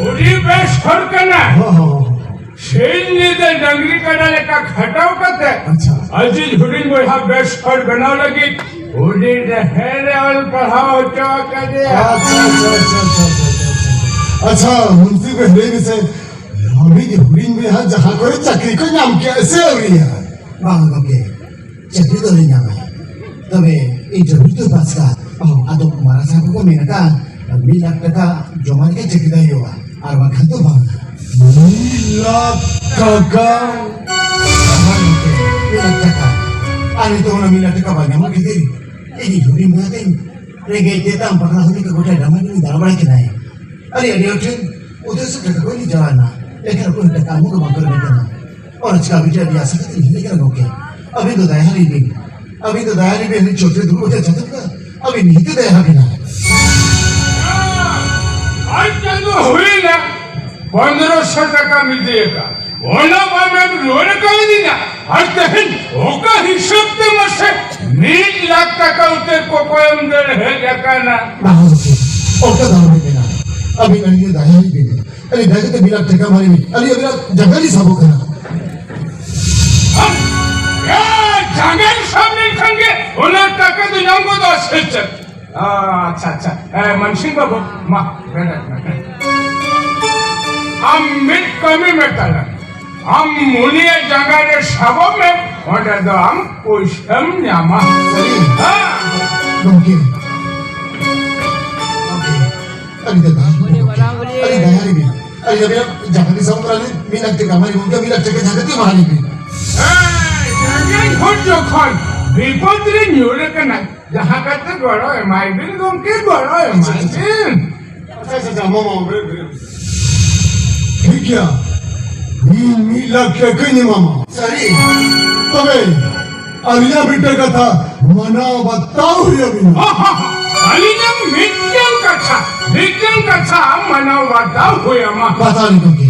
ᱟᱹᱰᱤ ᱵᱮᱥ ᱦᱚᱲ ᱠᱟᱱᱟ᱾ ᱦᱚᱸ, ᱦᱚᱸ, ᱦᱚᱸ᱾ ᱥᱤᱧ ᱧᱤᱫᱟᱹ ᱰᱟᱝᱨᱤ ᱠᱟᱰᱟ ᱞᱮᱠᱟ ᱠᱷᱟᱴᱟᱣ ᱠᱟᱛᱮ ᱟᱪᱪᱷᱟ᱾ ᱟᱡᱤᱡ ᱦᱩᱰᱤᱧ ᱵᱚᱭᱦᱟ ᱵᱮᱥ ᱦᱚᱲ ᱵᱮᱱᱟᱣ ᱞᱟᱹᱜᱤᱫ ᱩᱱᱤ ᱰᱟᱹᱦᱟᱹᱨ ᱨᱮ ᱚᱞ ᱯᱟᱲᱦᱟᱣ ᱦᱚᱪᱚ ᱟᱠᱟᱫᱮᱭᱟ᱾ ᱟᱪᱪᱷᱟ, ᱟᱪᱪᱷᱟ, ᱟᱪᱪᱷᱟ᱾ ᱟᱪᱪᱷᱟ, ᱢᱩᱱᱥᱤ ᱵᱮᱥ ᱞᱟᱹᱭ ᱢᱮᱥᱮ, ᱟᱢᱤᱡ ᱦᱩᱰᱤᱧ ᱵᱚᱭᱦᱟ ᱡᱟᱦᱟᱸ ᱠᱚᱨᱮ ᱪᱟᱹᱠᱨᱤ ᱠᱚ ᱧᱟᱢ ᱠᱮᱜᱼᱟ ᱥᱮ ᱟᱹᱣᱨᱤᱭᱟ? ᱵᱟᱝ ᱜᱚᱢᱠᱮ, ᱪᱟᱹᱠᱨᱤ ᱫᱚ ᱟᱹᱣᱨᱤ ᱧᱟᱢᱟᱭ᱾ ᱛᱚᱵᱮ ᱤᱱᱴᱟᱨᱵᱷᱤᱭᱩ ᱫᱚ ᱯᱟᱥ ᱠᱟᱜ᱾ ᱚ, ᱟᱫᱚ ᱢᱟᱨᱟᱝ ᱥᱟᱦᱮᱵ ᱠᱚᱠᱚ ᱢᱮᱱ ᱟᱠᱟᱫ, ᱢᱤᱫ ᱞᱟᱠᱷ ᱴᱟᱠᱟ ᱡᱚᱢᱟ ᱞᱮᱠᱷᱟᱱ ᱪᱟᱹᱠᱨᱤ ᱫᱚ ᱦᱩᱭᱩᱜᱼᱟ, ᱟᱨ ᱵᱟᱝᱠᱷᱟᱱ ᱫᱚ ᱵᱟᱝ᱾ ᱢᱤᱫ ᱞᱟᱠᱷ ᱴᱟᱠᱟ? ᱦᱳᱭ ᱜᱚᱢᱠᱮ, ᱢᱤᱫ ᱞᱟᱠᱷ ᱴᱟᱠᱟ᱾ ᱟᱨ ᱱᱤᱛᱚᱜ ᱚᱱᱟ ᱢᱤᱫ ᱞᱟᱠᱷ ᱴᱟᱠᱟ ᱵᱟᱝ ᱧᱟᱢᱚᱜ ᱠᱷᱟᱹᱛᱤᱨ ᱤᱧᱤᱡ ᱦᱩᱰᱤᱧ ᱵᱚᱭᱦᱟ ᱛᱤᱧ ᱨᱮᱸᱜᱮᱡ ᱛᱮᱛᱟᱝ ᱯᱟᱛᱞᱟ ᱦᱩᱭ ᱠᱟᱛᱮ ᱜᱚᱴᱟ ᱰᱟᱢᱟᱰᱳᱞ ᱤᱧ ᱫᱟᱬᱟ ᱵᱟᱲᱟᱭ ᱠᱟᱱᱟᱭ᱾ ᱟᱹᱰᱤ, ᱟᱹᱰᱤ ᱦᱚᱲ ᱴᱷᱮᱱ ᱩᱫᱷᱟᱹᱨ ᱥᱮ ᱴᱟᱠᱟ ᱠᱚ ᱤᱫᱤ ᱪᱟᱞᱟᱣ ᱮᱱᱟ, ᱮᱱᱠᱷᱟᱱ ᱚᱠᱚᱭ ᱦᱚᱸ ᱴᱟᱠᱟ ᱮᱢᱚᱜ ᱜᱮ ᱵᱟᱝ ᱠᱚ ᱨᱮᱵᱮᱱ ᱠᱟᱱᱟ᱾ ᱚᱱᱟ ᱪᱤᱠᱟ ᱟᱹᱵᱤᱱ ᱴᱷᱮᱱ ᱟᱹᱰᱤ ᱟᱥᱟ ᱠᱟᱛᱮ ᱞᱤᱧ ᱦᱮᱡ ᱟᱠᱟᱱᱟ ᱜᱚᱢᱠᱮ᱾ ᱟᱹᱵᱤᱱ ᱫᱚ ᱫᱟᱭᱟ ᱟᱹᱞᱤᱧ ᱵᱤᱱ᱾ ᱟᱹᱵᱤᱱ ᱫᱚ ᱫᱟᱭᱟ ᱟᱹᱞᱤᱧ ᱵᱤᱱ᱾ ᱟᱹᱞᱤᱧ ᱪᱚᱴ ᱨᱮ ᱫᱩᱲᱩᱵ ᱠᱟᱛᱮ ᱪᱟᱛᱚᱢ ᱠᱟᱜ᱾ ᱟᱹᱵᱤᱱ ᱱᱤᱦᱟᱹᱛ ᱫᱟᱭᱟ ᱟᱹᱵᱤᱱᱟ᱾ ᱟᱡ ᱪᱟᱸᱫᱚ ᱦᱩᱭᱱᱟ, ᱯᱚᱱᱫᱽᱨᱚᱥᱚ ᱴᱟᱠᱟᱢ ᱤᱫᱤ ᱟᱠᱟᱫ, ᱚᱱᱟ ᱵᱟᱢ ᱮᱢ ᱨᱩᱣᱟᱹᱲ ᱠᱟᱹᱣᱫᱤᱧᱟ᱾ ᱟᱨ ᱛᱮᱦᱮᱧ ᱚᱠᱟ ᱦᱤᱥᱟᱹᱵ ᱛᱮ ᱢᱟᱥᱮ ᱢᱤᱫ ᱞᱟᱠᱷ ᱴᱟᱠᱟ ᱩᱛᱟᱹᱨ ᱠᱚᱠᱚᱭᱮᱢ ᱫᱟᱹᱲ ᱦᱮᱡ ᱟᱠᱟᱱᱟ? ᱵᱟᱝ ᱜᱚᱢᱠᱮ, ᱚᱱᱠᱟ ᱫᱚ ᱟᱞᱚᱵᱤᱱ ᱢᱮᱱᱟ᱾ ᱟᱹᱵᱤᱱ ᱟᱹᱞᱤᱧ ᱫᱚ ᱫᱟᱭᱟ ᱟᱹᱞᱤᱧ ᱵᱤᱱ᱾ ᱟᱹᱞᱤᱧ ᱫᱟᱭᱟ ᱠᱟᱛᱮ ᱢᱤᱫ ᱞᱟᱠᱷ ᱴᱟᱠᱟ ᱮᱢᱟᱞᱤᱧ ᱵᱤᱱ᱾ ᱟᱹᱞᱤᱧ ᱟᱹᱵᱤᱱᱟᱜ ᱡᱟᱸᱜᱟ ᱞᱤᱧ ᱥᱟᱵᱚᱜ ᱠᱟᱱᱟ᱾ ᱟᱫᱚ ᱧᱟᱢ ᱜᱚᱫᱚᱜᱼᱟ ᱥᱮ ᱪᱮᱫ? ᱟᱪᱪᱷᱟ, ᱟᱪᱪᱷᱟ᱾ ᱮ, ᱢᱟᱱᱥᱤᱝ ᱵᱟᱹᱵᱩ, ᱢᱟ, ᱵᱮᱨᱮᱫ ᱢᱮ᱾ ᱟᱢ ᱢᱤᱫ ᱠᱟᱹᱢᱤ ᱢᱮ ᱛᱟᱞᱟᱝ᱾ ᱟᱢ ᱩᱱᱤᱭᱟᱜ ᱡᱟᱸᱜᱟ ᱨᱮ ᱥᱟᱵᱚᱜ ᱢᱮ, ᱚᱸᱰᱮ ᱫᱚ ᱟᱢ ᱯᱩᱭᱥᱟᱹᱢ ᱧᱟᱢᱟ᱾ ᱥᱟᱹᱨᱤ? ᱦᱮᱸ᱾ ᱜᱚᱢᱠᱮ, ᱜᱚᱢᱠᱮ, ᱟᱹᱰᱤ ᱫᱟᱫᱟ, ᱟᱹᱰᱤ ᱫᱟᱭᱟ ᱨᱮ ᱢᱮᱱᱟᱜ᱾ ᱟᱹᱰᱤ ᱫᱟᱫᱟ, ᱡᱟᱸᱜᱟ ᱨᱮ ᱥᱟᱵᱚᱜ ᱠᱟᱱᱟ, ᱢᱤᱫ ᱞᱟᱠᱷ ᱴᱟᱠᱟ ᱮᱢᱟᱭ ᱜᱚᱢᱠᱮ, ᱢᱤᱫ ᱞᱟᱠᱷ ᱴᱟᱠᱟ ᱡᱟᱸᱜᱟ ᱛᱮ ᱮᱢᱟᱭ ᱜᱚᱢᱠᱮ᱾ ᱦᱮᱸ, ᱡᱟᱸᱜᱟ ᱦᱚᱲ ᱡᱚᱠᱷᱚᱱ ᱵᱤᱯᱚᱫ ᱨᱮ ᱧᱩᱨ ᱟᱠᱟᱱᱟ, ᱡᱟᱦᱟᱸ ᱠᱟᱛᱮ ᱜᱚᱲᱚ ᱮᱢᱟᱭ ᱵᱤᱱ ᱜᱚᱢᱠᱮ, ᱜᱚᱲᱚ ᱮᱢᱟᱭ ᱵᱤᱱ᱾ ᱟᱪᱪᱷᱟ, ᱟᱪᱪᱷᱟ, ᱢᱟ, ᱢᱟ, ᱵᱨᱮᱠ, ᱵᱨᱮᱠ᱾ ᱴᱷᱤᱠ ᱜᱮᱭᱟ, ᱤᱧ ᱢᱤᱫ ᱞᱟᱠᱷ ᱴᱟᱠᱟᱧ ᱮᱢᱟᱢᱟ᱾ ᱥᱟᱹᱨᱤ? ᱛᱚᱵᱮ ᱟᱹᱞᱤᱧᱟᱜ ᱢᱤᱫᱴᱟᱝ ᱠᱟᱛᱷᱟ ᱢᱟᱱᱟᱣ ᱵᱟᱛᱟᱣ ᱦᱩᱭ ᱟᱹᱵᱤᱱᱟ᱾ ᱟᱹᱞᱤᱧᱟᱜ ᱢᱤᱫᱴᱟᱝ ᱠᱟᱛᱷᱟ, ᱢᱤᱫᱴᱟᱝ ᱠᱟᱛᱷᱟ ᱢᱟᱱᱟᱣ ᱵᱟᱛᱟᱣ ᱦᱩᱭ ᱟᱢᱟ᱾ ᱵᱟᱛᱟᱣ ᱞᱤᱧ ᱜᱚᱢᱠᱮ,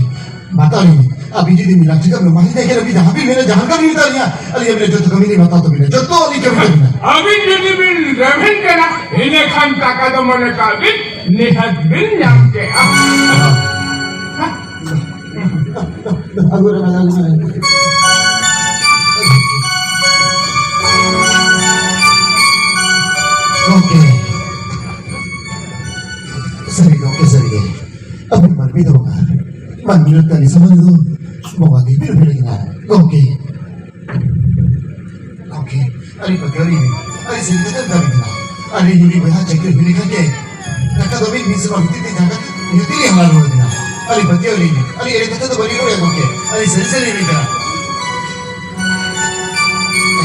ᱵᱟᱛᱟᱣ ᱞᱤᱧ᱾ ᱟᱹᱵᱤᱱ ᱡᱩᱫᱤ ᱢᱤᱫ ᱞᱟᱠᱷ ᱴᱟᱠᱟ ᱵᱤᱱ ᱮᱢᱟ ᱞᱤᱧ ᱠᱷᱟᱱ, ᱟᱹᱵᱤᱱ ᱡᱟᱦᱟᱸ ᱵᱤᱱ ᱢᱮᱱᱟ, ᱡᱟᱦᱟᱸ ᱞᱮᱠᱟ ᱵᱤᱱ ᱢᱮᱛᱟ ᱞᱤᱧᱟ, ᱟᱹᱞᱤᱧ ᱟᱹᱵᱤᱱᱟᱜ ᱡᱚᱛᱚ ᱠᱟᱹᱢᱤ ᱞᱤᱧ ᱵᱟᱛᱟᱣ ᱛᱟᱹᱵᱤᱱᱟ, ᱡᱚᱛᱚ ᱞᱤᱧ ᱠᱟᱹᱢᱤ ᱛᱟᱹᱵᱤᱱᱟ᱾ ᱟᱹᱵᱤᱱ ᱡᱩᱫᱤ ᱵᱤᱱ ᱨᱮᱵᱮᱱ ᱠᱟᱱᱟ, ᱤᱱᱟᱹ ᱠᱷᱟᱱ ᱴᱟᱠᱟ ᱫᱚ ᱢᱚᱱᱮ ᱠᱟᱜ ᱵᱤᱱ ᱱᱤᱦᱟᱹᱛ ᱵᱤᱱ ᱧᱟᱢ ᱠᱮᱜᱼᱟ᱾ ᱜᱚᱢᱠᱮ, ᱥᱟᱹᱨᱤ ᱜᱚᱢᱠᱮ, ᱥᱟᱹᱨᱤ ᱜᱮ᱾ ᱟᱵᱚ ᱢᱟᱹᱱᱢᱤ ᱫᱚ ᱵᱟᱝᱟ, ᱢᱟᱹᱱᱢᱤ ᱨᱮ ᱛᱟᱹᱱᱤ ᱥᱟᱢᱟᱱ ᱫᱚ ᱵᱚᱸᱜᱟ ᱜᱮ ᱵᱤᱱ ᱵᱷᱮᱲ ᱠᱟᱱᱟ᱾ ᱜᱚᱢᱠᱮ, ᱜᱚᱢᱠᱮ, ᱟᱹᱞᱤᱧ ᱯᱟᱹᱛᱭᱟᱹᱣ ᱞᱤᱧ ᱵᱤᱱ, ᱟᱹᱞᱤᱧ ᱥᱟᱹᱨᱤ ᱠᱟᱛᱷᱟ ᱞᱤᱧ ᱢᱮᱛᱟ ᱵᱤᱱ ᱠᱟᱱᱟ᱾ ᱟᱹᱞᱤᱧ ᱡᱩᱫᱤ ᱵᱚᱭᱦᱟ ᱪᱟᱹᱠᱨᱤ ᱦᱩᱭ ᱞᱮᱠᱷᱟᱱ ᱜᱮ, ᱴᱟᱠᱟ ᱫᱚ ᱢᱤᱫ, ᱢᱤᱫ ᱥᱮᱨᱢᱟ ᱵᱷᱤᱛᱤᱨ ᱛᱮ ᱡᱟᱦᱟᱸ ᱠᱟᱛᱮ ᱱᱤᱦᱟᱹᱛ ᱞᱤᱧ ᱦᱟᱞᱟ ᱨᱩᱣᱟᱹᱲ ᱵᱤᱱᱟ᱾ ᱟᱹᱞᱤᱧ ᱯᱟᱹᱛᱭᱟᱹᱣ ᱞᱤᱧ ᱵᱤᱱ, ᱟᱹᱞᱤᱧ ᱮᱲᱮ ᱠᱟᱛᱷᱟ ᱫᱚ ᱵᱟᱹᱞᱤᱧ ᱨᱚᱲᱟ ᱜᱚᱢᱠᱮ, ᱟᱹᱞᱤᱧ ᱥᱟᱹᱨᱤ ᱥᱟᱹᱨᱤ ᱞᱤᱧ ᱞᱟᱹᱭ ᱠᱟᱱᱟ᱾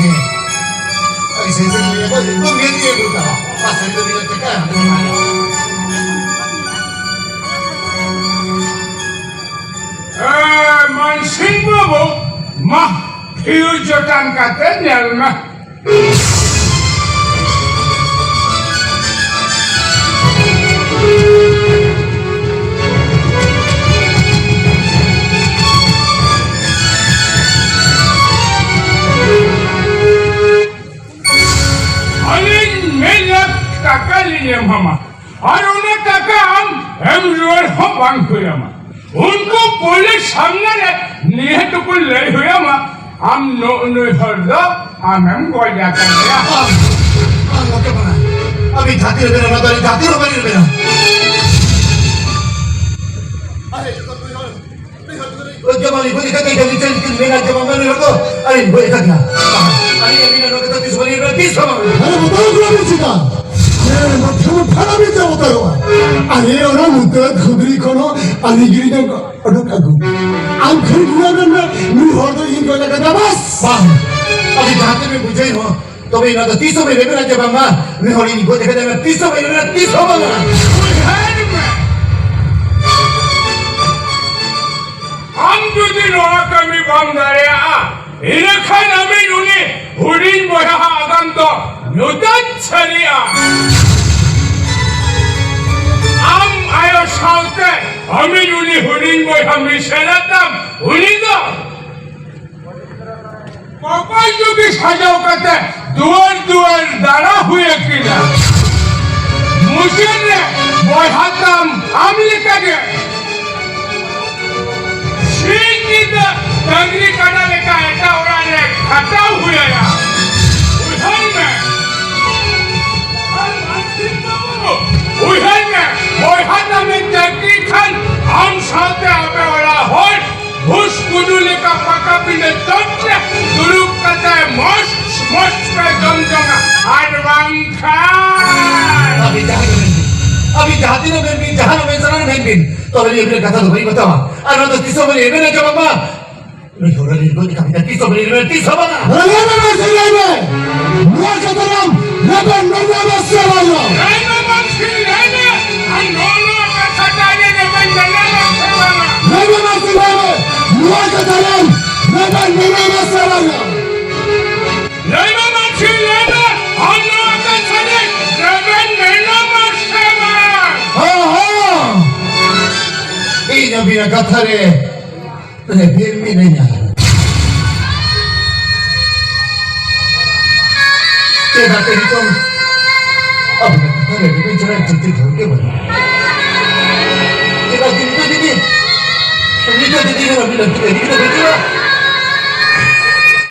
ᱦᱮᱸ, ᱟᱹᱞᱤᱧ ᱥᱟᱹᱨᱤ ᱥᱟᱹᱨᱤ ᱞᱤᱧ ᱞᱟᱹᱭ ᱠᱟᱱᱟ, ᱮᱠᱫᱚᱢ ᱱᱤᱦᱟᱹᱛ ᱞᱤᱧ ᱟᱹᱜᱩ ᱠᱟᱜᱼᱟ᱾ ᱟᱨ ᱥᱟᱹᱨᱤ ᱫᱚ ᱢᱤᱫ ᱞᱟᱠᱷ ᱴᱟᱠᱟ᱾ ᱮ, ᱢᱟᱱᱥᱤᱝ ᱵᱟᱹᱵᱩ, ᱢᱟ, ᱯᱷᱤᱭᱩᱡᱽ ᱚᱴᱟᱝ ᱠᱟᱛᱮ ᱧᱮᱞ ᱢᱮ᱾ ᱟᱹᱞᱤᱧ ᱢᱤᱫ ᱞᱟᱠᱷ ᱴᱟᱠᱟ ᱞᱤᱧ ᱮᱢᱟᱢᱟ᱾ ᱟᱨ ᱚᱱᱟ ᱴᱟᱠᱟ ᱟᱢ ᱮᱢ ᱨᱩᱣᱟᱹᱲ ᱦᱚᱸ ᱵᱟᱝ ᱦᱩᱭ ᱟᱢᱟ᱾ ᱩᱱᱠᱩ ᱯᱩᱞᱤᱥ ᱥᱟᱢᱱᱟ ᱨᱮ ᱱᱤᱭᱟᱹ ᱴᱩᱠᱩ ᱞᱟᱹᱭ ᱦᱩᱭ ᱟᱢᱟ, ᱟᱢ ᱱᱩᱜ ᱱᱩᱭ ᱦᱚᱲ ᱫᱚ ᱟᱢᱮᱢ ᱜᱚᱡ ᱟᱠᱟᱫᱮᱭᱟ᱾ ᱟᱹᱵᱤᱱ ᱡᱟᱦᱟᱸ ᱛᱤᱱᱟᱹᱜ ᱵᱮᱱ ᱨᱚᱲᱟ, ᱟᱹᱞᱤᱧ ᱡᱟᱦᱟᱸ ᱛᱤᱱᱟᱹᱜ ᱵᱟᱹᱞᱤᱧ ᱨᱮᱵᱮᱱᱟ᱾ ᱟᱨᱮ, ᱡᱚᱛᱚ ᱱᱩᱭ ᱦᱚᱲ, ᱱᱩᱭ ᱦᱚᱲ ᱫᱚ ᱜᱚᱡ ᱜᱮ ᱵᱟᱹᱞᱤᱧ ᱜᱚᱡ ᱟᱠᱟᱫ ᱛᱟᱭᱟ, ᱠᱷᱟᱹᱞᱤ ᱪᱮᱫ ᱠᱤᱱ ᱢᱮᱱᱟ ᱡᱮ ᱵᱟᱝ ᱱᱩᱭ ᱦᱚᱲ ᱫᱚ ᱟᱹᱞᱤᱧ ᱜᱚᱡ ᱟᱠᱟᱫ ᱠᱤᱱᱟ᱾ ᱟᱹᱞᱤᱧ ᱟᱹᱵᱤᱱᱟᱜ ᱱᱚᱣᱟ ᱠᱟᱛᱷᱟ ᱛᱤᱥ ᱵᱟᱹᱞᱤᱧ ᱨᱮᱵᱮᱱᱟ, ᱛᱤᱥ ᱦᱚᱸ ᱵᱟᱝ᱾ ᱟᱨᱮ, ᱵᱟᱵᱟ, ᱚᱱᱟ ᱵᱤᱱ ᱪᱤᱠᱟ? ᱟᱨᱮ, ᱢᱟᱛᱷᱟ ᱢᱟ ᱯᱷᱟᱲᱟ ᱵᱤᱱ ᱪᱟᱵᱟ ᱩᱛᱟᱹᱨᱚᱜᱼᱟ᱾ ᱟᱨᱮ, ᱚᱱᱟ ᱢᱩᱛᱟᱹᱫ ᱠᱷᱩᱫᱽᱨᱤ ᱠᱷᱚᱱ ᱦᱚᱸ ᱟᱹᱞᱤᱧ ᱜᱮᱞᱤᱧ ᱚᱰᱚᱠ ᱟᱹᱜᱩ᱾ ᱟᱢ ᱠᱷᱟᱹᱞᱤ ᱜᱩᱱᱟᱹᱱ ᱨᱮ ᱱᱩᱭ ᱦᱚᱲ ᱫᱚ ᱤᱧ ᱜᱚᱡ ᱟᱠᱟᱫᱟ, ᱵᱟᱥ᱾ ᱵᱟᱝ, ᱟᱹᱵᱤᱱ ᱡᱟᱦᱟᱸ ᱛᱤᱱ ᱵᱤᱱ ᱵᱩᱡᱷᱟᱹᱣ ᱨᱮᱦᱚᱸ, ᱛᱚᱵᱮ ᱤᱱᱟᱹ ᱫᱚ ᱛᱤᱥ ᱦᱚᱸ ᱵᱟᱹᱧ ᱨᱮᱵᱮᱱᱟ ᱡᱮ ᱵᱟᱝᱟ, ᱩᱱᱤ ᱦᱚᱲ ᱤᱧ ᱜᱚᱡ ᱟᱠᱟᱫᱮᱭᱟ, ᱛᱤᱥ ᱦᱚᱸ ᱵᱟᱹᱧ ᱨᱮᱵᱮᱱᱟ, ᱛᱤᱥ ᱦᱚᱸ ᱵᱟᱝᱟ᱾ ᱩᱭᱦᱟᱹᱨ ᱢᱮ, ᱟᱢ ᱡᱩᱫᱤ ᱱᱚᱣᱟ ᱠᱟᱹᱢᱤ ᱵᱟᱢ ᱫᱟᱲᱮᱭᱟᱜᱼᱟ, ᱤᱱᱟᱹᱠᱷᱟᱱ ᱟᱢᱤᱡ ᱩᱱᱤ ᱦᱩᱰᱤᱧ ᱵᱚᱭᱦᱟᱣᱟᱜ ᱟᱜᱟᱢ ᱫᱚ ᱧᱩᱛᱟᱹᱛ ᱥᱟᱹᱨᱤᱜᱼᱟ᱾ ᱟᱢ ᱟᱭᱳ ᱥᱟᱶᱛᱮ ᱟᱢᱤᱡ ᱩᱱᱤ ᱦᱩᱰᱤᱧ ᱵᱚᱭᱦᱟ ᱢᱤᱥᱮᱨᱟ ᱛᱟᱢ, ᱩᱱᱤ ᱫᱚ ᱚᱠᱚᱭ ᱡᱩᱫᱤ ᱥᱟᱡᱟᱣ ᱠᱟᱛᱮ ᱫᱩᱣᱟᱹᱨ ᱫᱩᱣᱟᱹᱨ ᱫᱟᱬᱟ ᱦᱩᱭ ᱟᱹᱠᱤᱱᱟ᱾ ᱢᱩᱪᱟᱹᱫ ᱨᱮ ᱵᱚᱭᱦᱟ ᱛᱟᱢ ᱟᱢ ᱞᱮᱠᱟᱜᱮ ᱥᱤᱧ ᱧᱤᱫᱟᱹ ᱰᱟᱝᱨᱤ ᱠᱟᱰᱟ ᱞᱮᱠᱟ ᱮᱴᱟᱜ ᱚᱲᱟᱜ ᱨᱮ ᱠᱷᱟᱴᱟᱣ ᱦᱩᱭ ᱟᱭᱟ᱾ ᱩᱭᱦᱟᱹᱨ ᱢᱮ, ᱟᱨ ᱢᱟᱱᱥᱤᱝ ᱵᱟᱹᱵᱩ, ᱩᱭᱦᱟᱹᱨ ᱢᱮ, ᱵᱚᱭᱦᱟ ᱛᱟᱢᱮ ᱪᱟᱹᱠᱨᱤ ᱠᱷᱟᱱ ᱟᱢ ᱥᱟᱶᱛᱮ ᱟᱯᱮ ᱚᱲᱟᱜ ᱦᱚᱲ ᱵᱷᱩᱥ ᱠᱩᱰᱩ ᱞᱮᱠᱟ ᱯᱟᱠᱟ ᱯᱤᱸᱰᱟᱹ ᱪᱚᱴ ᱨᱮ ᱫᱩᱲᱩᱵ ᱠᱟᱛᱮ ᱢᱚᱥ ᱢᱚᱥ ᱯᱮ ᱡᱚᱢ ᱡᱚᱝᱟ᱾ ᱟᱨ ᱵᱟᱝᱠᱷᱟᱱ ᱟᱹᱵᱤᱱ ᱡᱟᱦᱟᱸ ᱜᱮ ᱢᱮᱱ ᱵᱤᱱ, ᱟᱹᱵᱤᱱ ᱡᱟᱦᱟᱸ ᱛᱤᱱᱟᱹᱜ ᱢᱮᱱ ᱵᱤᱱ, ᱡᱟᱦᱟᱱᱟᱜ ᱢᱮᱱ ᱥᱟᱱᱟ ᱢᱮᱱ ᱵᱤᱱ, ᱛᱚᱵᱮ ᱱᱤᱭᱟᱹ ᱠᱟᱛᱷᱟ ᱫᱚ ᱵᱟᱹᱧ ᱵᱟᱛᱟᱣᱟ᱾ ᱟᱨ ᱱᱚᱣᱟ ᱫᱚ ᱛᱤᱥ ᱦᱚᱸ ᱵᱟᱹᱧ ᱮᱵᱷᱮᱱᱟ ᱡᱮ ᱵᱟᱝ ᱢᱟ᱾ ᱱᱩᱭ ᱦᱚᱲ ᱨᱤᱱ ᱜᱚᱡ ᱠᱟᱹᱢᱤ ᱫᱚ ᱛᱤᱥ ᱦᱚᱸ ᱵᱟᱹᱧ ᱮᱵᱷᱮᱱᱟ, ᱛᱤᱥ ᱦᱚᱸ ᱵᱟᱝᱟ᱾ ᱞᱟᱹᱭ ᱢᱮ, ᱢᱟᱹᱡᱷᱤ, ᱞᱟᱹᱭ ᱢᱮ᱾ ᱱᱚᱣᱟ ᱠᱟᱛᱷᱟ ᱨᱮ ᱟᱢ ᱨᱮᱵᱮᱱ ᱢᱮᱱᱟ ᱵᱟᱝ ᱥᱮ ᱵᱟᱝᱟ? ᱞᱟᱹᱭ ᱢᱮ, ᱢᱟᱹᱡᱷᱤ, ᱞᱟᱹᱭ ᱢᱮ᱾ ᱟᱨ ᱱᱚᱣᱟ, ᱱᱚᱣᱟ ᱠᱟᱛᱷᱟ ᱴᱟᱜ ᱨᱮ ᱨᱮᱵᱮᱱ ᱢᱮᱱᱟ ᱵᱟᱝ ᱥᱮ ᱵᱟᱝᱟ? ᱞᱟᱹᱭ ᱢᱮ, ᱢᱟᱹᱡᱷᱤ, ᱞᱟᱹᱭ ᱢᱮ᱾ ᱱᱚᱣᱟ ᱠᱟᱛᱷᱟ ᱨᱮ ᱟᱢ ᱨᱮᱵᱮᱱ ᱢᱮᱱᱟ ᱵᱟᱝ ᱥᱮ ᱵᱟᱝᱟ? ᱞᱟᱹᱭ ᱢᱮ, ᱢᱟᱹᱡᱷᱤ, ᱞᱟᱹᱭ ᱢᱮ᱾ ᱟᱨ ᱱᱚᱣᱟ ᱠᱟᱛᱷᱟ ᱨᱮ ᱨᱮᱵᱮᱱ ᱢᱮᱱᱟ ᱵᱟᱝ ᱥᱮ ᱵᱟᱝᱟ? ᱦᱚᱸ, ᱦᱚᱸ᱾ ᱤᱧ ᱟᱹᱵᱤᱱᱟᱜ ᱠᱟᱛᱷᱟ ᱨᱮ ᱨᱮᱵᱮᱱ ᱢᱤᱱᱟᱹᱧᱟ᱾ ᱪᱮᱫᱟᱜ ᱥᱮ ᱱᱤᱛᱚᱝ ᱟᱵᱚ ᱫᱚ ᱨᱮᱵᱮᱱ ᱪᱷᱟᱲᱟ ᱡᱩᱫᱤ ᱦᱚᱲ ᱜᱮ ᱵᱟᱹᱱᱩᱜ᱾ ᱪᱮᱫᱟᱜ ᱥᱮ ᱱᱤᱛᱚᱜ ᱡᱩᱫᱤ, ᱱᱤᱛᱚᱜ ᱡᱩᱫᱤ ᱟᱵᱤᱱ ᱟᱹᱛᱩ ᱨᱮ ᱡᱩᱫᱤ ᱵᱟᱹᱱᱩᱜᱼᱟ,